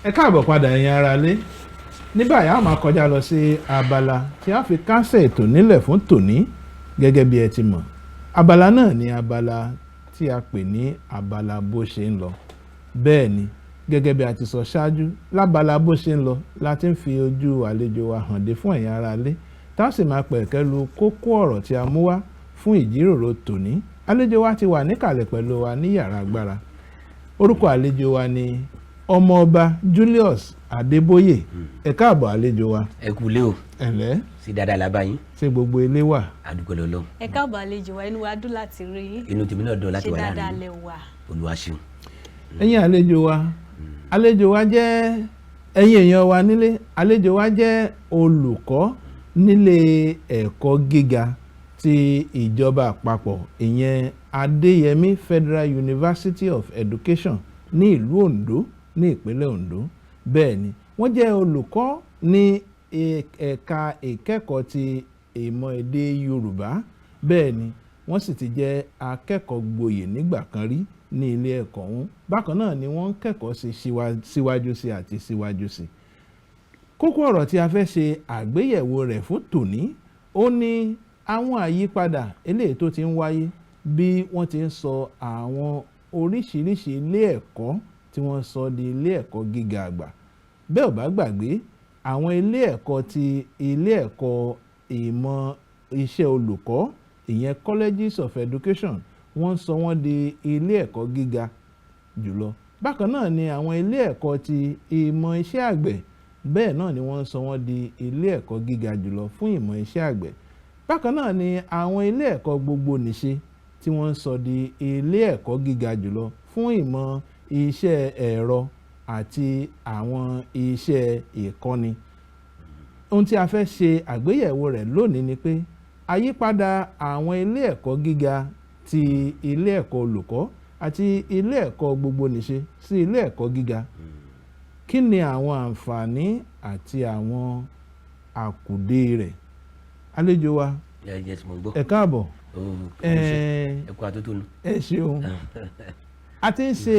Ẹ káàbọ̀ padà, ẹ̀yin ará lé. Ní báyìí, a máa kọjá lọ sí abala tí a fi kásẹ̀ ètò nílẹ̀ fún tòní. Gẹ́gẹ́ bí ẹ ti mọ̀, abala náà ni abala tí a pè ní abala bó ṣe ń lọ. Bẹ́ẹ̀ ni, gẹ́gẹ́ bí a ti sọ ṣáájú, lábala bó ṣe ń lọ la ti ń fi ojú àlejò wa hàn dé fún ẹ̀yin ará lé, tá a sì máa pẹ̀kẹ́ lu kókó ọ̀rọ̀ tí a mú wá fún ìjíròrò tòní. Àlejò wa ti wà níkàlẹ̀ pẹ̀lú wa ní yàrá agbára. Orúkọ àlejò wa ni Ọmọọba Julius Adébóyè. Ẹ káàbọ̀, àlejò wa. Ẹ kú lé o. Ẹ ǹlẹ́. Sí dáadáa la bá yín? Ṣé gbogbo ilé wà? Àdúgbò lọ́lọ́. Ẹ káàbọ̀, àlejò wa. Inú wa dùn láti rí yín. Inú tèmi náà dùn láti Ṣe wà dáadáa láàrin. lẹ wà? Olúwa ṣeun. Ẹ̀yin àlejò wa, àlejò wa jẹ́, ẹ̀yin èèyàn wa nílé, àlejò wa jẹ́ olùkọ́ nílé ẹ̀kọ́ gíga ti ìjọba àpapọ̀, ìyẹn Adéyẹmí Federal University of Education ní ìlú Ondo, ní ìpínlẹ̀ Ondo. Bẹ́ẹ̀ ni, wọ́n jẹ́ olùkọ́ ní ẹ̀ka ìkẹ́kọ̀ọ́ ti ìmọ̀ èdè Yorùbá. Bẹ́ẹ̀ ni, wọ́n sì ti jẹ́ akẹ́kọ̀ọ́ gboyè nígbà kan rí ní ilé ẹ̀kọ́ ọ̀hún. Bákan náà ni wọ́n ń kẹ́kọ̀ọ́ sí síwájú sí àti síwájú sí. Kókó ọ̀rọ̀ tí a fẹ́ ṣe àgbéyẹ̀wò rẹ̀ fún tòní, ó ní àwọn àyípadà eléyìí tó ti ń wáyé bí wọ́n ti ń sọ àwọn oríṣiríṣi ilé ẹ̀kọ́ tí wọ́n sọ di ilé ẹ̀kọ́ gíga àgbà. Bẹ́ẹ̀ ò bá gbàgbé, àwọn ilé ẹ̀kọ́ ti ilé ẹ̀kọ́ ìmọ̀ iṣẹ́ olùkọ́, ìyẹn colleges of education, wọ́n sọ wọ́n di ilé ẹ̀kọ́ gíga jùlọ. Bákan náà ni àwọn ilé ẹ̀kọ́ ti ìmọ̀ iṣẹ́ àgbẹ̀, bẹ́ẹ̀ náà ni wọ́n sọ wọ́n di ilé ẹ̀kọ́ gíga jùlọ fún ìmọ̀ iṣẹ́ àgbẹ̀. Bákan náà ni àwọn ilé ẹ̀kọ́ gbogbo nìṣe tí wọ́n sọ di ilé ẹ̀kọ́ gíga jùlọ fún ìmọ̀ iṣẹ́ ẹ̀rọ àti àwọn iṣẹ́ ìkọ́ni. Ohun tí a fẹ́ ṣe àgbéyẹ̀wò rẹ̀ lónìí ni pé àyípadà àwọn ilé ẹ̀kọ́ gíga ti ilé ẹ̀kọ́ olùkọ́ àti ilé ẹ̀kọ́ gbogbonìṣe sí ilé ẹ̀kọ́ gíga, kí ni àwọn àǹfààní àti àwọn àkùdé rẹ̀? Àlejò wa, Yes, mo gbọ́. ẹ káàbọ̀. Ó, ẹ kú àtótónu. Ẹ ṣeun. A ti ń ṣe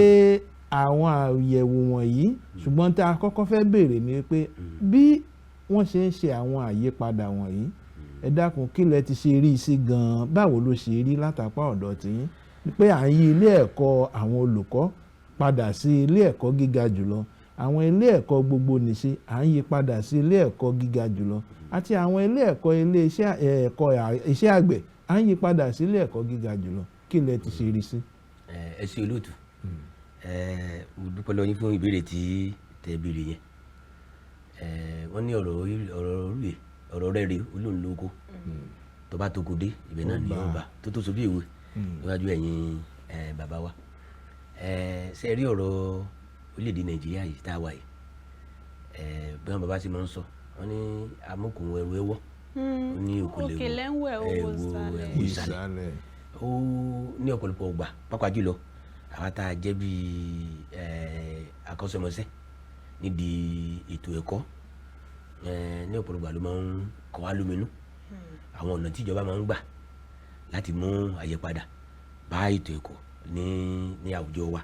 àwọn àyẹ̀wò wọ̀nyí, ṣùgbọ́n tí a kọ́kọ́ fẹ́ béèrè ni pé bí wọ́n ṣe ń ṣe àwọn àyípadà wọ̀nyí, ẹ dákun, kí lẹ ti ṣe rí sí gan-an? Báwo ló ṣe rí látàpá ọ̀dọ̀ tiyín pé à ń yí ilé ẹ̀kọ́ àwọn olùkọ́ padà sí ilé ẹ̀kọ́ gíga jùlọ, àwọn ilé ẹ̀kọ́ gbogbo nìṣe à ń yí padà sí ilé ẹ̀kọ́ gíga jùlọ, àti àwọn ilé ẹ̀kọ́ ilé iṣẹ́ ẹ̀kọ́ iṣẹ́ àgbẹ̀ à ń yí padà sí ilé ẹ̀kọ́ gíga jùlọ? Kí lẹ ti ṣe rí sí? Ẹ ṣe, olóòtú. Mo dúpẹ́ lọ́wọ́ yín fún ìbéèrè tí tẹ́ béèrè yẹn. Wọ́n ní ọ̀rọ̀ rẹ̀, ọ̀rọ̀ rẹ̀ rè olóhùn lóko tó bá tó kó dé ibẹ̀ náà ni yóò bá tó so bí ìwé níwájú ẹ̀yin bàbá wa. Ṣe rí ọ̀rọ̀ orílẹ̀-èdè Nàìjíríà yìí tá a wà yìí, bí wọn bàbá ṣe máa ń sọ, wọ́n ní amúkùn ẹrù ẹwọ́, ó ní òkèlè Òkèlè ń wẹ̀ owó sálẹ̀. ẹ̀wò ìsàlẹ̀. Ó ní ọ̀pọ̀lọpọ̀ ọgbà, pàápàá jùlọ àwa tá a jẹ́ bíi akọ́ṣẹ́mọṣẹ́ nídìí ètò ẹ̀kọ́, ní ọ̀pọ̀lọpọ̀ ìgbà ló máa ń kọ́ wa lóminú àwọn ọ̀nà tí ìjọba máa ń gbà láti mú àyípadà bá ètò ẹ̀kọ́ ní àwùjọ wa.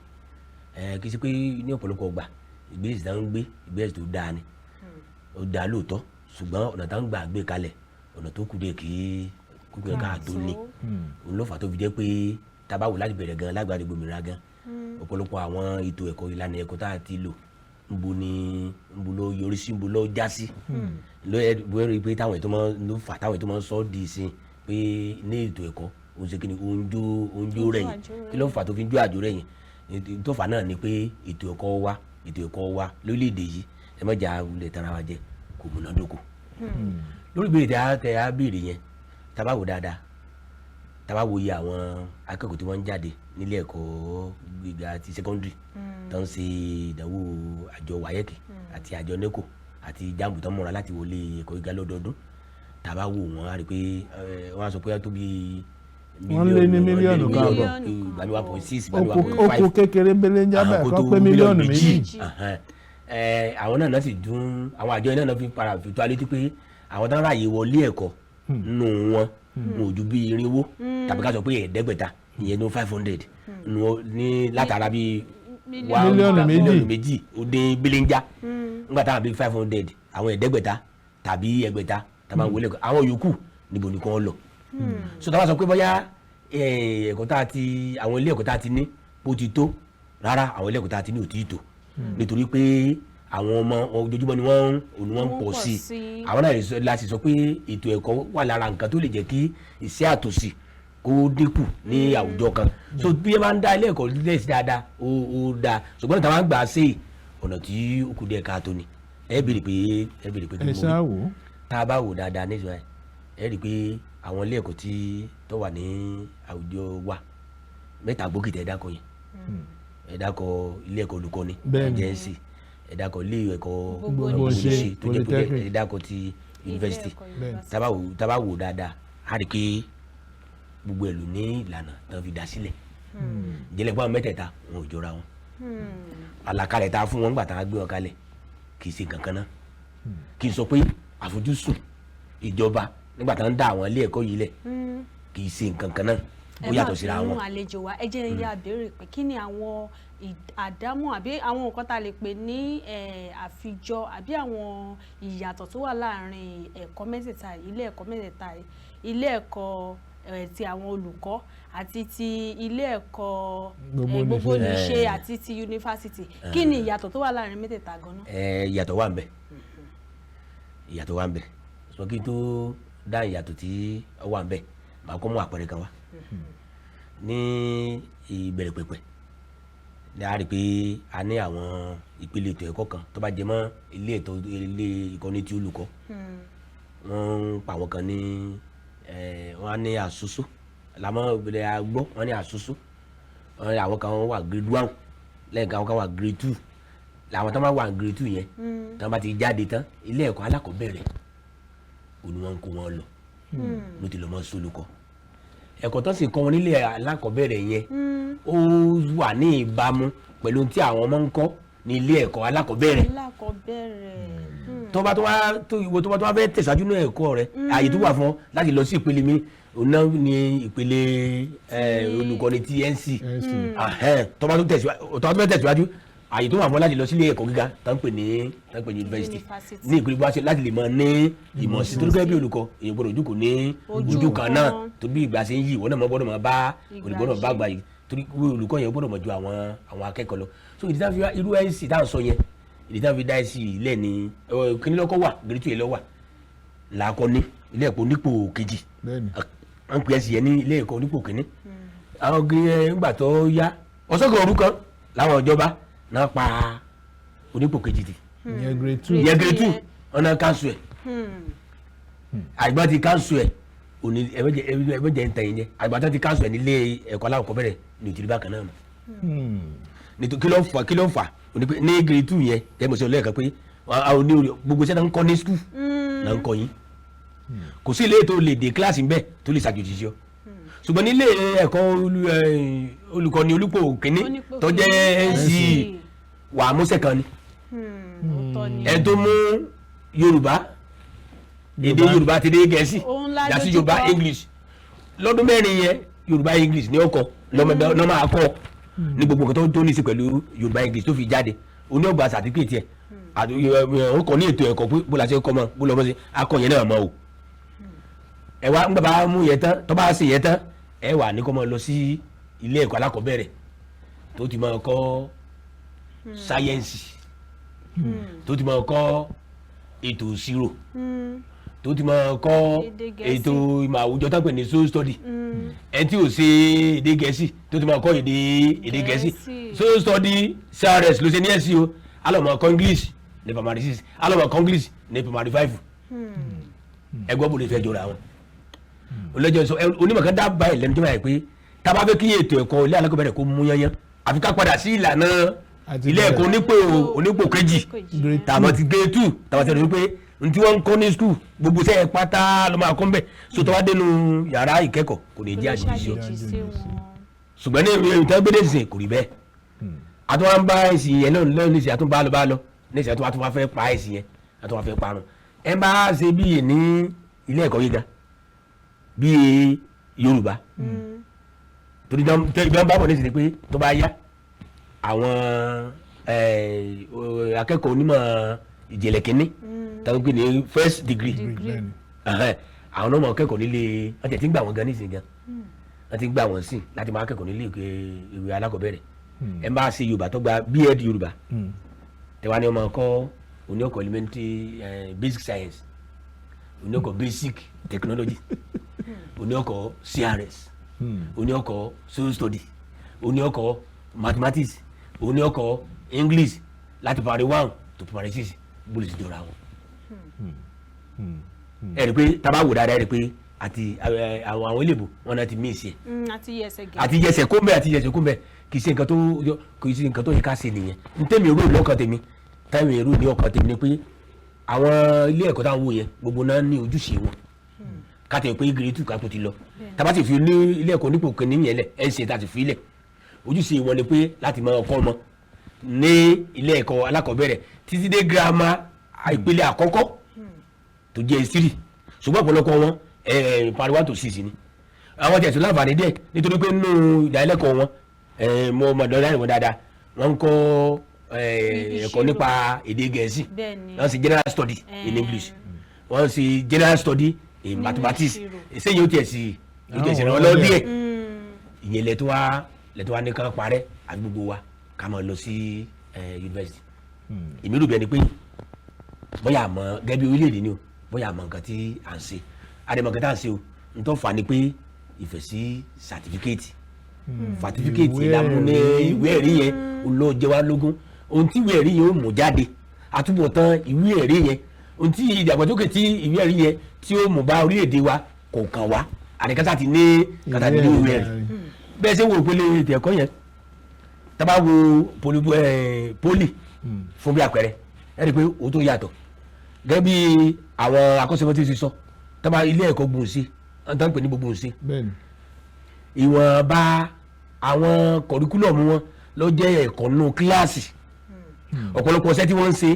Kì í ṣe pé ní ọ̀pọ̀lọpọ̀ ọgbà ìgbésẹ̀ tá ń gbé, ìgbésẹ̀ tó dáa ni, ó dáa lóòótọ́, ṣùgbọ́n ọ̀nà tá ń gbà gbé kalẹ̀, ọ̀nà tó kù díẹ̀ kí kúkú káàtó ni. Òun ló fà tó fi jẹ́ pé tá a bá wò láti bẹ̀rẹ̀ gan lágbàdo gbòmìnira gan, ọ̀pọ̀lọpọ̀ àwọn ètò ẹ̀kọ́, ìlànà ẹ̀kọ́ tá a ti lò, nbo ni nbo ló yọrí sí, nbo ló já sí, ló yẹ bóyá rí i pé táwọn ètò máa ló fà táwọn ètò máa ń sọ di ìsìn pé ní ètò ẹ̀kọ́ òun ṣe kí ni, òun jó rẹ̀ yìí. Kí ló fà tó fi ń jó àjò rẹ̀ yìí? Tó fà náà ni pé ètò ẹ̀kọ́ wa lórílẹ̀‐èdè yìí, ẹ má jà lè tara wa jẹ, kò múnádóko. Lórí ìbéèrè tẹ a béèrè yẹn, tá a bá wò dáadáa, tá a bá wo iye àwọn akẹ́kọ̀ọ́ tí wọ́n ń jáde nílé ẹ̀kọ́ gíga ti secondary tó ń ṣe ìdánwò àjọ WAEC àti àjọ NECO àti JAMB, tó ń múra láti wọlé ẹ̀kọ́ gíga lọ́dọọdún, tá a bá wò wọ́n, á rí i pé wọ́n á sọ pé ó tó bí Wọ́n lé ní mílíọ̀nù kan àbọ̀. Gbàmí 1.6, gbàmí 1.5. Oko kékeré bele ń jábẹ́ kọ́ pé mílíọ̀nù 2. Àwọn náà sì dún àwọn àjọ yẹn náà fi para fi tó alé tí pé àwọn tó ń ráàyè wọlé ẹ̀kọ́ nù wọn, wọn ò ju bí 400 tàbí ká sọ pé 500, ìyẹn ní 500 ní látara bíi Mílíọ̀nù méjì. 2 mílíọ̀nù ó dín bílíńjà nígbà táwọn bíi 500, àwọn 500 tàbí 600 tá a máa ń wọlé ẹ̀kọ́. Àwọn yòókù níbo ni kò ń lọ? So tá a bá sọ pé bóyá ẹ̀kọ́ tá a ti, àwọn ilé ẹ̀kọ́ tá a ti ní bó ti tó, rárá, àwọn ilé ẹ̀kọ́ tá a ti ní ò tí ì tó, nítorí pé àwọn ọmọ ojoojúmọ́ ni wọ́n ń òun wọ́n ń pọ̀ sí i. Àwọn náà la sì sọ pé ètò ẹ̀kọ́ wà lára nǹkan tó lè jẹ́ kí ìṣẹ́ àtòṣì kó dínkù ní àwùjọ kan. So bí ẹ máa ń dá ilé ẹ̀kọ́ lẹ́sí dáadáa, ó dáa, ṣùgbọ́n táwọn gbà á sí ọ̀nà tí ó kù díẹ̀ káàtó ni. Ẹ béèrè pé kí Ẹ ni mo wí. Ṣáà wò ó. Tá a bá wò dáadáa ní ìsọ̀rọ̀, ẹ rí i pé àwọn ilé ẹ̀kọ́ tí tó wà ní àwùjọ wa, mẹ́ta gbòógì tẹ́ ẹ dákọ̀ yẹn, ẹ dákọ̀ ilé ẹ̀kọ́ olùkọ́ni, agency, ẹ dákọ̀ ilé ẹ̀kọ́ Gbogbo nìṣe, tó jẹ́ polytechnic. Ẹ dákọ̀ ti yunifásitì. Tá bá wò dáadáa, á rí i pé gbogbo ẹ̀ ló ní ìlànà tó fi dá sílẹ̀. Ìjẹ́lẹ̀ pé àwọn mẹ́tẹ̀ẹ̀ta wọn ò jọra wọn. Àlàkalẹ̀ tá a fún wọn nígbà tá a gbé wọn kalẹ̀ kì í ṣe nǹkan kan náà. Kì í sọ pé àfojúsùn ìjọba nígbà tá a ń dá àwọn ilé ẹ̀kọ́ yìí lẹ̀ kì í ṣe nǹkan kan náà, ó yàtọ̀ síra Ẹ má wọn. bínú, àlejò wa, ẹ jẹ́ n yá béèrè pé kí ni àwọn àdámọ̀ àbí àwọn nǹkan tá a lè pè ní àfijọ àbí àwọn ìyàtọ̀ tó wà láàrin ẹ̀kọ́ mẹ́tẹ̀ẹ̀ta yìí, ilé ẹ̀kọ́ mẹ́tẹ̀ẹ̀ta yìí, ilé ẹ̀kọ́ ti àwọn olùkọ́ àti ti ilé ẹ̀kọ́ Gbogbo gbogbo nìṣe. nìṣe àti ti yunifásitì? Kí ni ìyàtọ̀ tó wà láàrin mẹ́tẹ̀ẹ̀ta gan-an? Ẹ, ìyàtọ̀ wà ń bẹ, ìyàtọ̀ wà ń bẹ. Sọ kí n tó dá ìyàtọ̀ tí ó wà ń bẹ, màá kọ́ mú àpẹẹrẹ kan wá. Ní ìbẹ̀rẹ̀ pẹ̀pẹ̀ ní, a rí i pé a ní àwọn ìpele ètò ẹ̀kọ́ kan tó bá jẹ mọ́ ilé ètò ilé ìkọ́ni tí olùkọ́. Wọ́n ń pa àwọn kan ní wọ́n á ní àṣoṣo làmọ́ ìbílẹ̀ àgbọ́, wọ́n ní àṣoṣo, wọ́n ní àwọn kan wà grade 1, lẹ́yìn kan àwọn kan wà grade 2. Làwọn tó máa wà grade 2 yẹn, tó bá ti jáde tán ilé ẹ̀kọ́ alákọ̀ọ́bẹ̀rẹ̀, òní wọ́n ń kó wọn lọ ló ti lọ́ mọ́ sólùkọ́. Ẹ̀kọ́ tó sì kọ́ wọn nílé alákọ̀ọ́bẹ̀rẹ̀ yẹn, ó wà ní ìbámu pẹ̀lú tí àwọn ọmọ ń kọ́ ní ilé ẹ̀kọ́ alákọ̀ọ́bẹ̀rẹ̀. Alákọ̀ọ́bẹ̀rẹ̀. Tó bá tó wá tó ìwọ tó bá tó wá fẹ́ tẹ̀síwájú ní ẹ̀kọ́ rẹ, ààyè tó wà fún ọ láti lọ sí ìpele mi, òun náà ní ìpele olùkọ́ni TNC. NC. Ahẹ́n, tó bá tó fẹ́ tẹ̀síwájú, ààyè tó wà fún ọ láti lọ sílé ẹ̀kọ́ gíga tó ń pè ní yunifásitì Yunifásítì. ní ìpele bó wá ṣe láti lè mọ ní ìmọ̀ sí, torí gẹ́gẹ́ bí olùkọ́, èèyàn gbọ́dọ̀ jókòó ní ojú ojú kan náà kan. Torí bí ìgbà ṣe ń yí, ìwọ náà mọ gbọ́dọ̀ máa bá ìgbà olùgbọ́dọ̀ bá ṣe. gbà yìí, torí pé olùkọ́ yẹn gbọ́dọ̀ mọ̀ ju àwọn akẹ́kọ̀ọ́ lọ. So ìdí tá fi wá irú NC tá à ń sọ yẹn, ìdí tá fi dá NC lẹ̀ ní kíní lọ́kọ́ wà, grade 2 yẹn lọ́wà làákọ́ ní ilé ẹ̀kọ́ nípò kejì. Wọ́n pè é sí yẹn ní ilé ẹ̀kọ́ nípò kínní. Àwọn gírí ńgbà tó yá, ọ̀sọ́kọ̀ òru kan láwọn ìjọba náà pa onípò kejì tì. Ìyẹn grade 2. Ìyẹn grade 2 yẹn. Ọ̀nà cancel ẹ̀. Àgbà ti cancel ẹ̀ òní, ẹ̀mẹ́jẹ̀ ń tẹ̀yìn jẹ́. Àgbà tó ti cancel ẹ̀ nílé ẹ̀kọ́ alákọ̀ọ́bẹ̀rẹ̀ ní òtítí bákan náà mọ̀. Nítorí kí ló ń fà? Kí ló ń fà òní pé ní grade 2 yẹn, tẹ́ mo sọ lẹ́ẹ̀kan pé àwọn oní gbogbo iṣẹ́ náà ń kọ́ ní school náà ń kọ́ yín. Kò sí ilé tó lè dé kíláàsì ń bẹ̀ tó lè ṣàjòjì sí ọ, ṣùgbọ́n nílé ẹ̀kọ́ olùkọ́ni olùpò kínní Onípò tó jẹ́ kínní, NC, wà á múṣẹ́ kan ni. Òótọ́ ni. Ẹ tó mú Yorùbá, èdè Yorùbá àti èdè Gẹ̀ẹ́sì, Òun la yàtí dojúkọ. Yorùbá English lọ́dún 4 yẹn, Yorùbá English ní ọkọ̀ lọ́mọ akọ ní gbogbo nǹkan tó ní í ṣe pẹ̀lú Yorùbá English tó fi jáde, oní ọgbà certificate ẹ̀ àti ó kọ́ ní ètò ẹ̀kọ́ pé bó la ṣe kọ́ mọ́, bó lọ́mọ ṣe akọ yẹn náà mọ́ o. Ẹ wá ńgbà bá mú yẹn tán, tó bá ṣe yẹn tán, ẹ wà ní kó máa lọ sí ilé ẹ̀kọ́ alákọ̀ọ́bẹ̀rẹ̀ tó ti máa kọ́ sáyẹ́ǹsì, tó ti máa kọ́ ètò ìṣirò, tó ti máa kọ́ Èdè Gẹ̀ẹ́sì. ètò ìmọ̀ àwùjọ tó ń pè ní social study. Ẹ tí ò ṣe èdè Gẹ̀ẹ́sì, tó ti máa kọ́ èdè Gẹ̀ẹ́sì, Gẹ̀ẹ́sì. Social study CRS ló ṣe ní ẹ̀sìn o, alọ́ máa kọ́ English ní primary 6, alọ́ máa kọ́ English ní primary 5. Ẹgbọ́n bò lè fẹ́ jọra wọn olójó sọ. Onímọ̀ kan dábàá ẹ̀ lẹ́nu tó báyìí pé tá a bá fẹ́ kí ètò ẹ̀kọ́ ilé alákọ̀ọ́bẹ̀rẹ̀ kó mú yányán, àfi ká padà sí ìlànà Àti ilé ẹ̀kọ́ bẹ̀rẹ̀. onípò kejì, Grade tàbí ti grade 2, tàbí ti rò pé n tí wọ́n ń kọ́ ní school, gbogbo sẹ́yìn pátá ló máa kọ́ ń bẹ̀. So tó bá dénú yàrá ìkẹ́kọ̀ọ́, kò ní jẹ́ àjèjì sí ọ. Àjèjì sí wọn. Ṣùgbọ́n ní ìwé ìtàn gbédè sìn, kò rí bẹ́ẹ̀. Àtúwọ́n ń bá ẹ̀sìn yẹn náà lọ́nà níṣẹ́, àtúnbá lọ bá lọ níṣẹ́, àtúwọ́n fẹ́ pa ẹ̀sìn yẹn, àtúwọ́n fẹ́ parun. Ẹ bá ṣe bí ní ilé ẹ̀kọ́ gíga bí Yorùbá, torí ibi wọn bá bọ̀ níṣẹ́ ni pé tó bá yá Àwọn akẹ́kọ̀ọ́ onímọ̀ ìjìnlẹ̀ kínní táwọn pè ní first degree, Degree. Bẹ́ẹ̀ni. Ẹhẹ́n, àwọn ọmọ akẹ́kọ̀ọ́ nílé wọ́n tẹ̀ tí ń gbà wọ́n gan nísìnyí gan, wọ́n ti ń gbà wọ́n sí láti máa kẹ́kọ̀ọ́ nílé ìwé alákọ̀ọ́bẹ̀rẹ̀. Ẹ máa ṣe Yorùbá tó gba B.Ed Yorùbá, tẹwa ni ọmọ kọ́ oní ọkọ̀ elementary basic science, oní ọkọ̀ basic technology, oní ọkọ̀ CRS, oní ọkọ̀ social study, oní ọkọ̀ mathematics, oní ọkọ̀ English láti primary one to primary six. Bólú ti jọra wọn. Ẹ rí i pé tá a bá wò dáadáa, ẹ rí i pé àti àwọn iléèbò wọn náà ti mí ìsì ẹ. Àti yẹsẹ̀ gẹ̀. àti Àti yẹsẹ̀ kó mbẹ, àti yẹsẹ̀ kó mbẹ. Kì í ṣe nǹkan tó yẹ ká ṣe nìyẹn. N tẹ́mi èrò lọ́kàn tèmi, tẹ́mi èrò ní ọkàn tèmi ni pé àwọn ilé ẹ̀kọ́ táwọn wò yẹn gbogbo náà ní ojúṣe wọn. Ká tẹ̀ pé grade two kápò ti lọ, tá bá sì fi ní ilé ẹ̀kọ́ nípò kìíní yẹn lẹ̀ ẹ̀ ń ṣe tá a sì fi lẹ̀, ojúṣe wọn ni pé láti máa kọ́ ọmọ ní ilé ẹ̀kọ́ alákọ̀ọ́bẹ̀rẹ̀ títí dé girama ìpele àkọ́kọ́ tó jẹ́ S3. Ṣùgbọ́n ọ̀pọ̀lọpọ̀ wọn primary one to six ni. Àwọn tẹ̀sán láǹfààní díẹ̀ nítorí pé nínú ìdánilẹ́kọ̀ọ́ wọn, mo mọ̀ dọ́là wọn dáadáa, wọ́n ń kọ́ ẹ̀kọ́ Ìṣirò. nípa èdè Gẹ̀ẹ́sì. Wọ́n ṣe general study in English, wọ́n ṣe general study in Nínú mathematics. ìṣirò. Ṣé yóò tiẹ̀ sí Àwọn ràn lọ́wọ́ díẹ̀? Ìyẹn lẹ́tọ́ wa ní kán parẹ́ àti gbogbo wa ká máa lọ sí yunifásitì. Èmi rò bí ẹni pé bóyá àmọ́ gẹ́gẹ́ bí orílẹ̀-èdè ni o, bóyá àmọ́ nǹkan tí à ń ṣe, àdèmọ̀ nǹkan tí à ń ṣe o. N tó fà ni pé ìfẹ́ sí certificate, certificate Ìwé la mú ní ẹ̀rí. Ìwé ẹ̀rí yẹn ó lọ jẹ wá lógún. Ohun tí ìwé ẹ̀rí yẹn ó mú jáde, àtúbọ̀tán ìwé ẹ̀rí yẹn, ohun tí ìdàgbàsókè tí ìwé ẹ̀rí yẹn tí ó mú bá orílẹ̀-èdè wa kò kàn wá. Àdìkátà ti ní kátà ti ní ìwé ẹ̀rí. Bẹ́ẹ̀ ṣe wo ìpele ètò ẹ̀kọ́ yẹn, tá bá wo poly, poly fún bí àpẹẹrẹ, ẹ rí i pé o tó yàtọ̀ gẹ́gẹ́ bí àwọn akọ́ṣẹ́mọṣẹ́ ti sọ. Tá bá ilé ẹ̀kọ́ gbòǹṣe, wọ́n tán ń pè ní gbogbo ǹṣe, ìwọ̀nba àwọn curriculum wọn ló jẹ́ ẹ̀kọ́ nínú kíláàsì. Ọ̀pọ̀lọpọ̀ ọ̀sẹ̀ tí wọ́n ń ṣe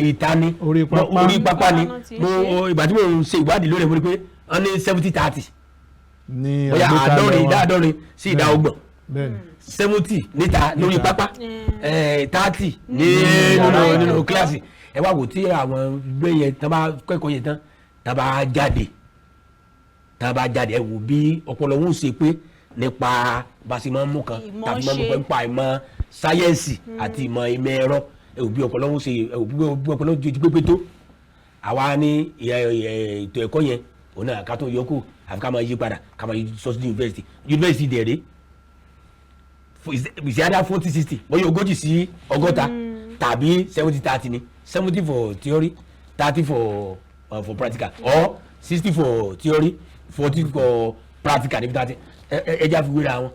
ìta ni. Orí pápá. Orí pápá ni. Orí pápá náà ti ń Mo ṣe. ìgbà tí mo ń ṣe ìwádìí lórí ẹ̀, mo rí pé wọ́n ní 70-30, Ní bóyá àgbékalẹ̀ 70, wọn. ìdá 70 sí ìdá 30. 70 níta lórí Níta. pápá, 30 ní yàrá nínú ẹ̀kọ́. kíláàsì. Ẹ wá wò tí àwọn gbé yẹn tán bá kẹ́kọ̀ọ́ yẹn tán, tán bá jáde, ẹ wò bí ọpọlọ wọn ò ṣe pé nípa bá a ṣe máa ń mú kan Ìmọ̀ tàbí máa ń mú ṣe. kan nípa ìmọ̀ sáyẹ́ǹsì àti ìmọ̀ ìmọ̀ ẹ̀rọ. Ẹ wò bí ọpọlọ wọn ṣe, ẹ wò bí ọpọlọ wọn ṣe pépé tó. Àwa ní ètò ẹ̀kọ́ yẹn òun náà ká tó yọkù, àfi ká máa yí padà, ká máa yí sọ sí yunifásitì. Yunifásitì dẹ̀ rèé is either 40-60, bóyá 40 sí 60, tàbí 70-30 ni, 70 for theory, 30 for practical, or 60 for theory, 40 for practical. Níbi thirty ẹ jẹ́ àfiwéra wọn,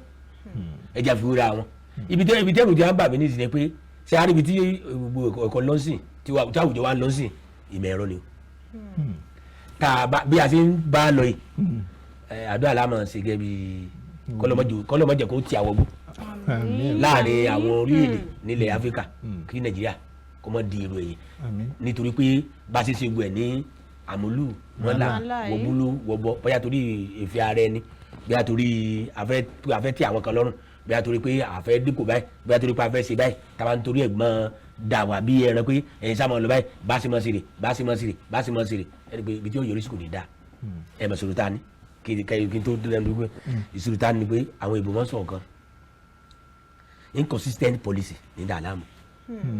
ẹ jẹ́ àfiwéra wọn. Ibi tẹ́ ìròyìn á bà mí nísìnyí pé ṣé a rí ibi tí gbogbo ẹ̀kọ́ lọ́sìn tí àwùjọ wa ń lọ́sìn ìmọ̀ ẹ̀rọ ni o. Tá a bá bí a ṣe ń bá a lọ yìí, àdúrà la máa ṣe gẹ́gẹ́ bí kọ́lọ́mọdé kó ti àwọ̀ gbó Àmín. láàrin àwọn orílẹ̀-èdè nílẹ̀ Áfíríkà, kí Nàìjíríà kó má di èrò ẹ̀yìn. Àmín. Nítorí pé bá a ṣe ṣe gbọ́ ẹ̀ ní àmúlù mọ́là Mọ́là yìí. Wọ́búlú wọ́bọ, bóyá torí ìfẹ́ ara ẹni, bóyá torí afẹ́ tí àwọn kan lọ́rùn, bóyá torí pé àfẹ́ dípò báyìí, bóyá torí pé afẹ́ ṣe báyìí, táwa ń torí ẹ̀gbọ́n dà wá bí ẹran pé ẹ̀yin sá máa lọ báyìí, bá a ṣe máa ṣe rè, bá a ṣe máa ṣe rè, bá a ṣe máa ṣe rè. Ẹni pé ibi tí yóò yọrí sí kò ní dáa. Ẹ mọ̀ sọ̀rọ̀ ta ni kí n tó lẹ́nu pé ìṣòro ta ni pé àwọn ìbò máa ń sọ̀rọ̀ kan, inconsistent policy ní dàlámù.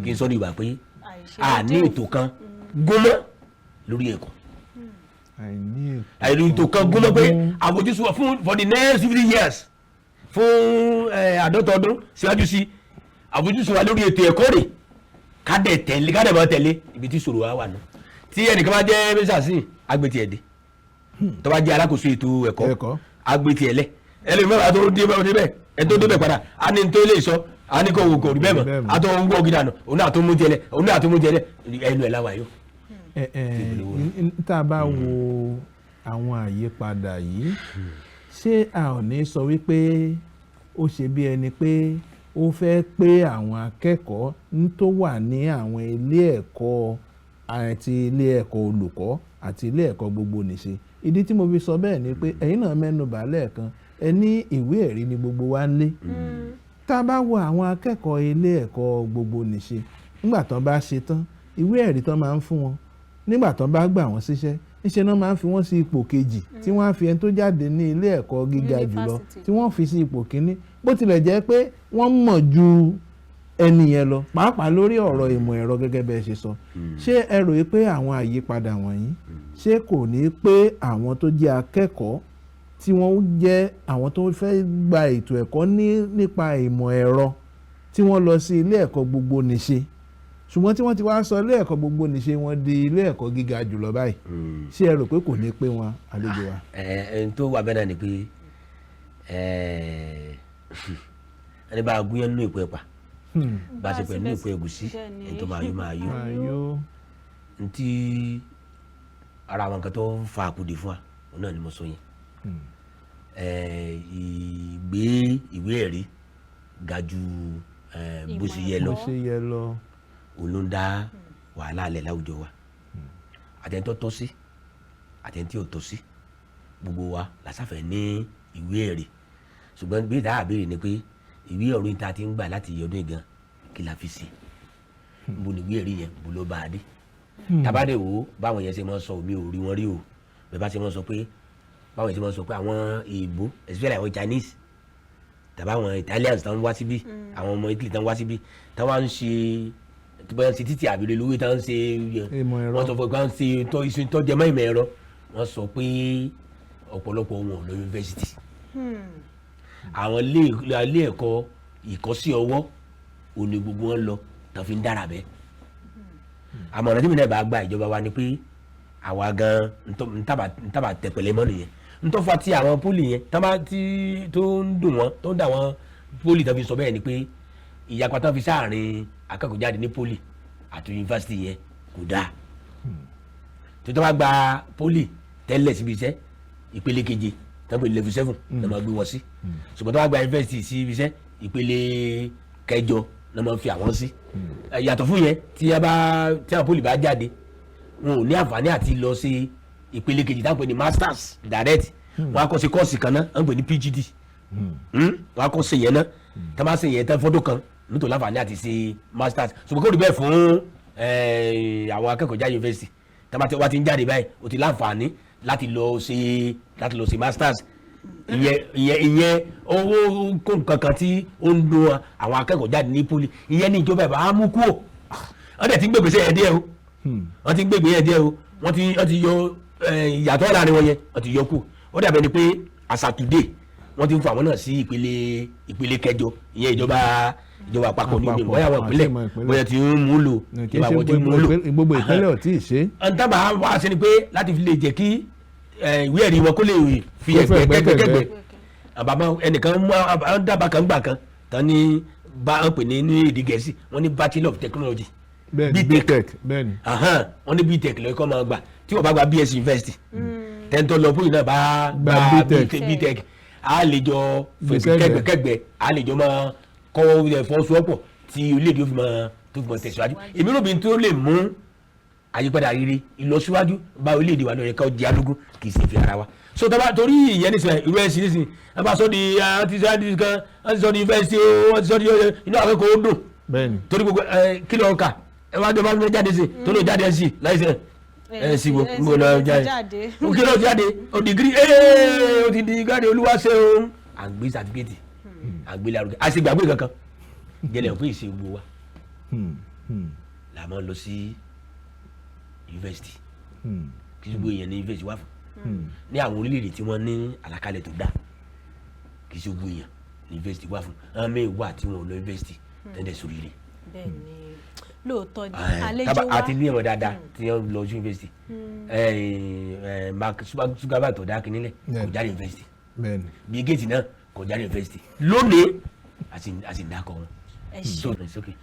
Kí n sọ ní ìwà pé a ní ètò kan gómọ lórí ẹ̀kọ́. Àìní. Àìní ètò kan gómọ pé àfojúsùn wa fún for the next 50 years, fún 50 ọdún síwájú sí, àfojúsùn wa lórí ètò ẹ̀kọ́ rẹ̀, ká dẹ̀ tẹ̀lé, ká dẹ̀ máa tẹ̀lé. Ibi tí ìṣòro wa wà nù, tí ẹnìkan bá jẹ́ mínísítà sí agbètì ẹ̀dẹ́, tó bá jẹ́ alákòóso ètò ẹ̀kọ́, Ẹ̀kọ́. Agbètì ẹ̀lẹ́ ẹlòmíràn tó dé bẹ́ẹ̀ débẹ̀ ẹ tó débẹ̀ padà, á ní tó lè sọ, á ní kò wò kò rí bẹ́ẹ̀ mọ́. Bẹ́ẹ̀ mọ́. Á tó ń gbọ́ gidi àná, òun náà tó mú tiẹ̀ lẹ̀, òun náà tó mú tiẹ̀ lẹ̀, ẹnu ẹ̀ láwa yóò. Ẹ ẹ tá a bá wo àwọn àyípadà yìí, ṣé a ò ní sọ wípé ó ṣe bí ẹni pé ó fẹ́ pé àwọn akẹ́kọ̀ọ́ tó wà ní àwọn ilé ẹ̀kọ́ àti ilé ẹ̀kọ́ olùkọ́ àti ilé ẹ̀kọ́ gbogbo nìṣe? Ìdí tí mo fi sọ bẹ́ẹ̀ ni pé ẹ̀yin náà mẹ́nu bà lẹ́ẹ̀kan, ẹ ní ìwé ẹ̀rí ni gbogbo wa ń lé. Tá a bá wo àwọn akẹ́kọ̀ọ́ ilé ẹ̀kọ́ gbogbo nìṣe, nígbà tán bá ṣe tán, ìwé ẹ̀rí tán máa ń fún wọn nígbà tán bá gbà wọ́n síṣẹ́, níṣẹ́ náà máa ń fi wọ́n sí ipò kejì, tí wọ́n á fi ẹni tó jáde ní ilé ẹ̀kọ́ gíga jùlọ Yunifásítì. tí wọ́n fi sí ipò kíní, bó tilẹ̀ jẹ́ pé wọ́n mọ̀ ju ẹni yẹn lọ, pàápàá lórí ọ̀rọ̀ ìmọ̀ ẹ̀rọ gẹ́gẹ́ bẹ́ẹ̀ ṣe sọ. Ṣé ẹ rò pé àwọn àyípadà wọ̀nyí, ṣé kò ní pé àwọn tó jẹ́ akẹ́kọ̀ọ́ tí wọ́n jẹ́ àwọn tó fẹ́ gba ètò ẹ̀kọ́ ní nípa ìmọ̀ ẹ̀rọ tí wọ́n lọ sí ilé ẹ̀kọ́ gbogbo nìṣe, ṣùgbọ́n tí wọ́n ti wá sọ ilé ẹ̀kọ́ gbogbo nìṣe wọn di ilé ẹ̀kọ́ gíga jùlọ báyìí, ṣé ẹ rò pé kò ní pé wọn, àlejò wa? Ẹ ẹ, tó wà bẹ́ẹ̀ náà ni pé ẹni bá a gúnyán nínú ìpò ẹ̀pà, bá a ṣe pẹ̀lú ìpò ẹ̀gúsí, ẹni tó máa yó máa yó. Máa yó. Ntí ara àwọn nǹkan tó ń fa àkùdé fún wa, òun náà ni mo sọ yẹn. Ìgbé ìwé ẹ̀rí ga ju bó ṣe yẹ lọ, Bó ṣe yẹ lọ. Òun ló ń dá wàhálà alẹ̀ láwùjọ wa. Àtẹni tó tọ́ sí, àtẹni tí ò tọ́ sí, gbogbo wa làṣàfẹ́ ní ìwé ẹ̀rí. Ṣùgbọ́n bí ìdá àbẹ̀rẹ̀ ni pé ìwé ẹ̀rí ta ti ń gbà láti ọdún yìí gan, kí la fi ṣe? Níbo ni ìwé ẹ̀rí yẹn bó ló bá a dé? Tabade wo báwọn yẹn ṣe máa ń sọ, omi ò rí wọn rí o, bẹ́ẹ̀ bá ṣe máa ń sọ pé báwọn yẹn ṣe máa ń sọ pé àwọn èèbó, especially àwọn Chinese tàbí àwọn Italians tán wá síbí, àwọn ọmọ Italy tán wá síbí, tán wá ń ṣe tí bóyá ń ṣe títì àbí lówó tán ń ṣe Ìmọ̀ ẹ̀rọ. Wọ́n sọ fún pé wọ́n ń ṣe tó iṣu tó jẹ mọ́ ìmọ̀ ẹ̀rọ. Wọ́n sọ pé ọ̀pọ̀lọpọ̀ wọn ò lọ yunifásitì. Àwọn ilé ẹ̀kọ́ ìkọ́sí ọwọ́ òní gbogbo wọn lọ tán fi ń dára bẹ́ẹ̀. Àmọ̀ràn tí mi náà bá gba ìjọba wa ni pé àwa gan ntàbà tẹpẹlẹ mọ́ nìyẹn. Ntọ́fà tí àwọn poly yẹn tán bá tí tó ń dùn wọ́n, tó ń dà wọ́n poly tán fi sọ bẹ́ẹ̀ ni pé ìyapa tán fi sáàrin akẹ́kọ̀ọ́ jáde ní poly àti yunifásitì yẹn kò dáa. Tó tó bá gba poly tẹ́lẹ̀ síbi iṣẹ́, ìpele keje tán pè ní level 7 náà máa gbé wọn sí, ṣùgbọ́n tó bá gba yunifásitì sí ibi iṣẹ́, ìpele kẹjọ náà máa fi àwọn sí. Yàtọ̀ fún yẹn, tí a bá tí àwọn poly bá jáde, wọn ò ní àǹfààní àti lọ sí ìpele kejì táwọn pè ní masters direct. Wọn á kọ́ sí course kan náà wọ́n pè ní PGD. Wọn á kọ́ sí yẹn náà. Tá a bá ṣe yẹn tán fọ́dún kan, nítorí láǹfààní àti ṣe masters. Ṣùgbọ́n kò rí bẹ́ẹ̀ fún àwọn akẹ́kọ̀ọ́ jáde yunifásitì. Tá a bá ti wá ti ń jáde báyìí, o ti láǹfààní láti lọ ṣe masters. Ìyẹn owó kó nǹkan kan tí ó ń dùn àwọn akẹ́kọ̀ọ́ jáde ní poly. Ìyẹn ní ìjọba ìbá á mú kúrò. Wọ́n dẹ̀ ti ń gbègbèsè yẹn díẹ̀ o, wọ́n ti ń gbègbè yẹn díẹ̀ o. Wọ́n ti yọ ìyàtọ̀ láàrin wọn yẹn, wọ́n ti yọ kù. Ó dàbẹ̀ ni pé as at today, wọ́n ti ń fún àwọn náà sí ìpele kẹjọ. Ìyẹn ìjọba àpapọ̀ ní omi bóyá àwọn ìpínlẹ̀ bóyá ti ń mú lò. Kì í ìjọba ṣe àwọn ti ń mú lò. Gbogbo ìpínlẹ̀ ò tí ì ṣe. Ntàbà wá sí ni pé láti fi lè jẹ́ kí ìwé ẹ̀rí wọn kó lè fi Kó fẹ́ ẹgbẹ́ ẹgbẹ́kẹ́gbẹ́. kẹ́gbẹ́. Àbámọ́ ẹnìkan mú àwọn dábàá kan gbà kan tán ní bá ń pè ní èdè Gẹ̀ẹ́sì, wọ́n ní Bachelor of Technology. Bẹ́ẹ̀ni. BTech. BTech, bẹ́ẹ̀ni. Ahan, wọ́n ní BTech lọ́kọ́ máa gbà tí wọ́n bá gba BSc university, tẹ́ńtọ́ lọ fún ìnáà bá gba BTech. BTech, a lè jọ Gbèsè kẹ́gbẹ́kẹ́gbẹ́, a lè jọ máa kọ́ ẹ̀ fọwọ́sowọ́pọ̀ tí orílẹ̀-èdè yóò fi máa tó fi máa tẹ̀síwájú. Èmi rò bí n tó lè mú àyípadà rere, ìlọsíwájú bá orílẹ̀-èdè wa lọ́yẹ̀ ká jẹ́ alógún, kì í ṣe fi ara wa so tọ́ba. Torí ìyẹn nísìnyí, irú ẹ̀sìn nísìnyí, wọ́n bá sọ di wọ́n ti sọ di kan, wọ́n ti sọ di yunifásitì o, wọ́n ti sọ di inú akẹ́kọ̀ọ́ ó dùn. Torí gbogbo ẹ kí ló ń kà ẹ wá jọba fún mi jáde sí tó ló jáde sí láìsẹ ẹ sí wo n bò lọ jáde o, kí ló jáde o, degree ee, o ti di jáde, olúwa ṣe o. À ń gbé certificate, à ń gbé lárugẹ, a sì gbàgbé kankan jẹlẹ fún ìṣe gbogbo wa là máa ń lọ sí yunifásitì. Kí gbogbo èèyàn ní yunifásitì wà fún. Ní àwọn orílẹ̀-èdè tí wọ́n ní àlàkalẹ̀ tó dáa, kì í ṣe gbogbo èèyàn ní yunifásitì wà fún. Àwọn míì wà tí wọn ò lọ yunifásitì tẹ́lẹ̀ sórí rẹ̀. Bẹ́ẹ̀ ni, lóòótọ́ ni, àlejò wa. Àti ní ẹ̀wọ̀n dáadáa tí wọ́n lọ sí yunifásitì. Mark Zuckerberg tó dá kínní lẹ̀ kò jáde yunifásitì. Bill Gates náà kò jáde yunifásitì. Lónìí àti dákọ̀ wọn. Ẹ ṣeun. So it's okay.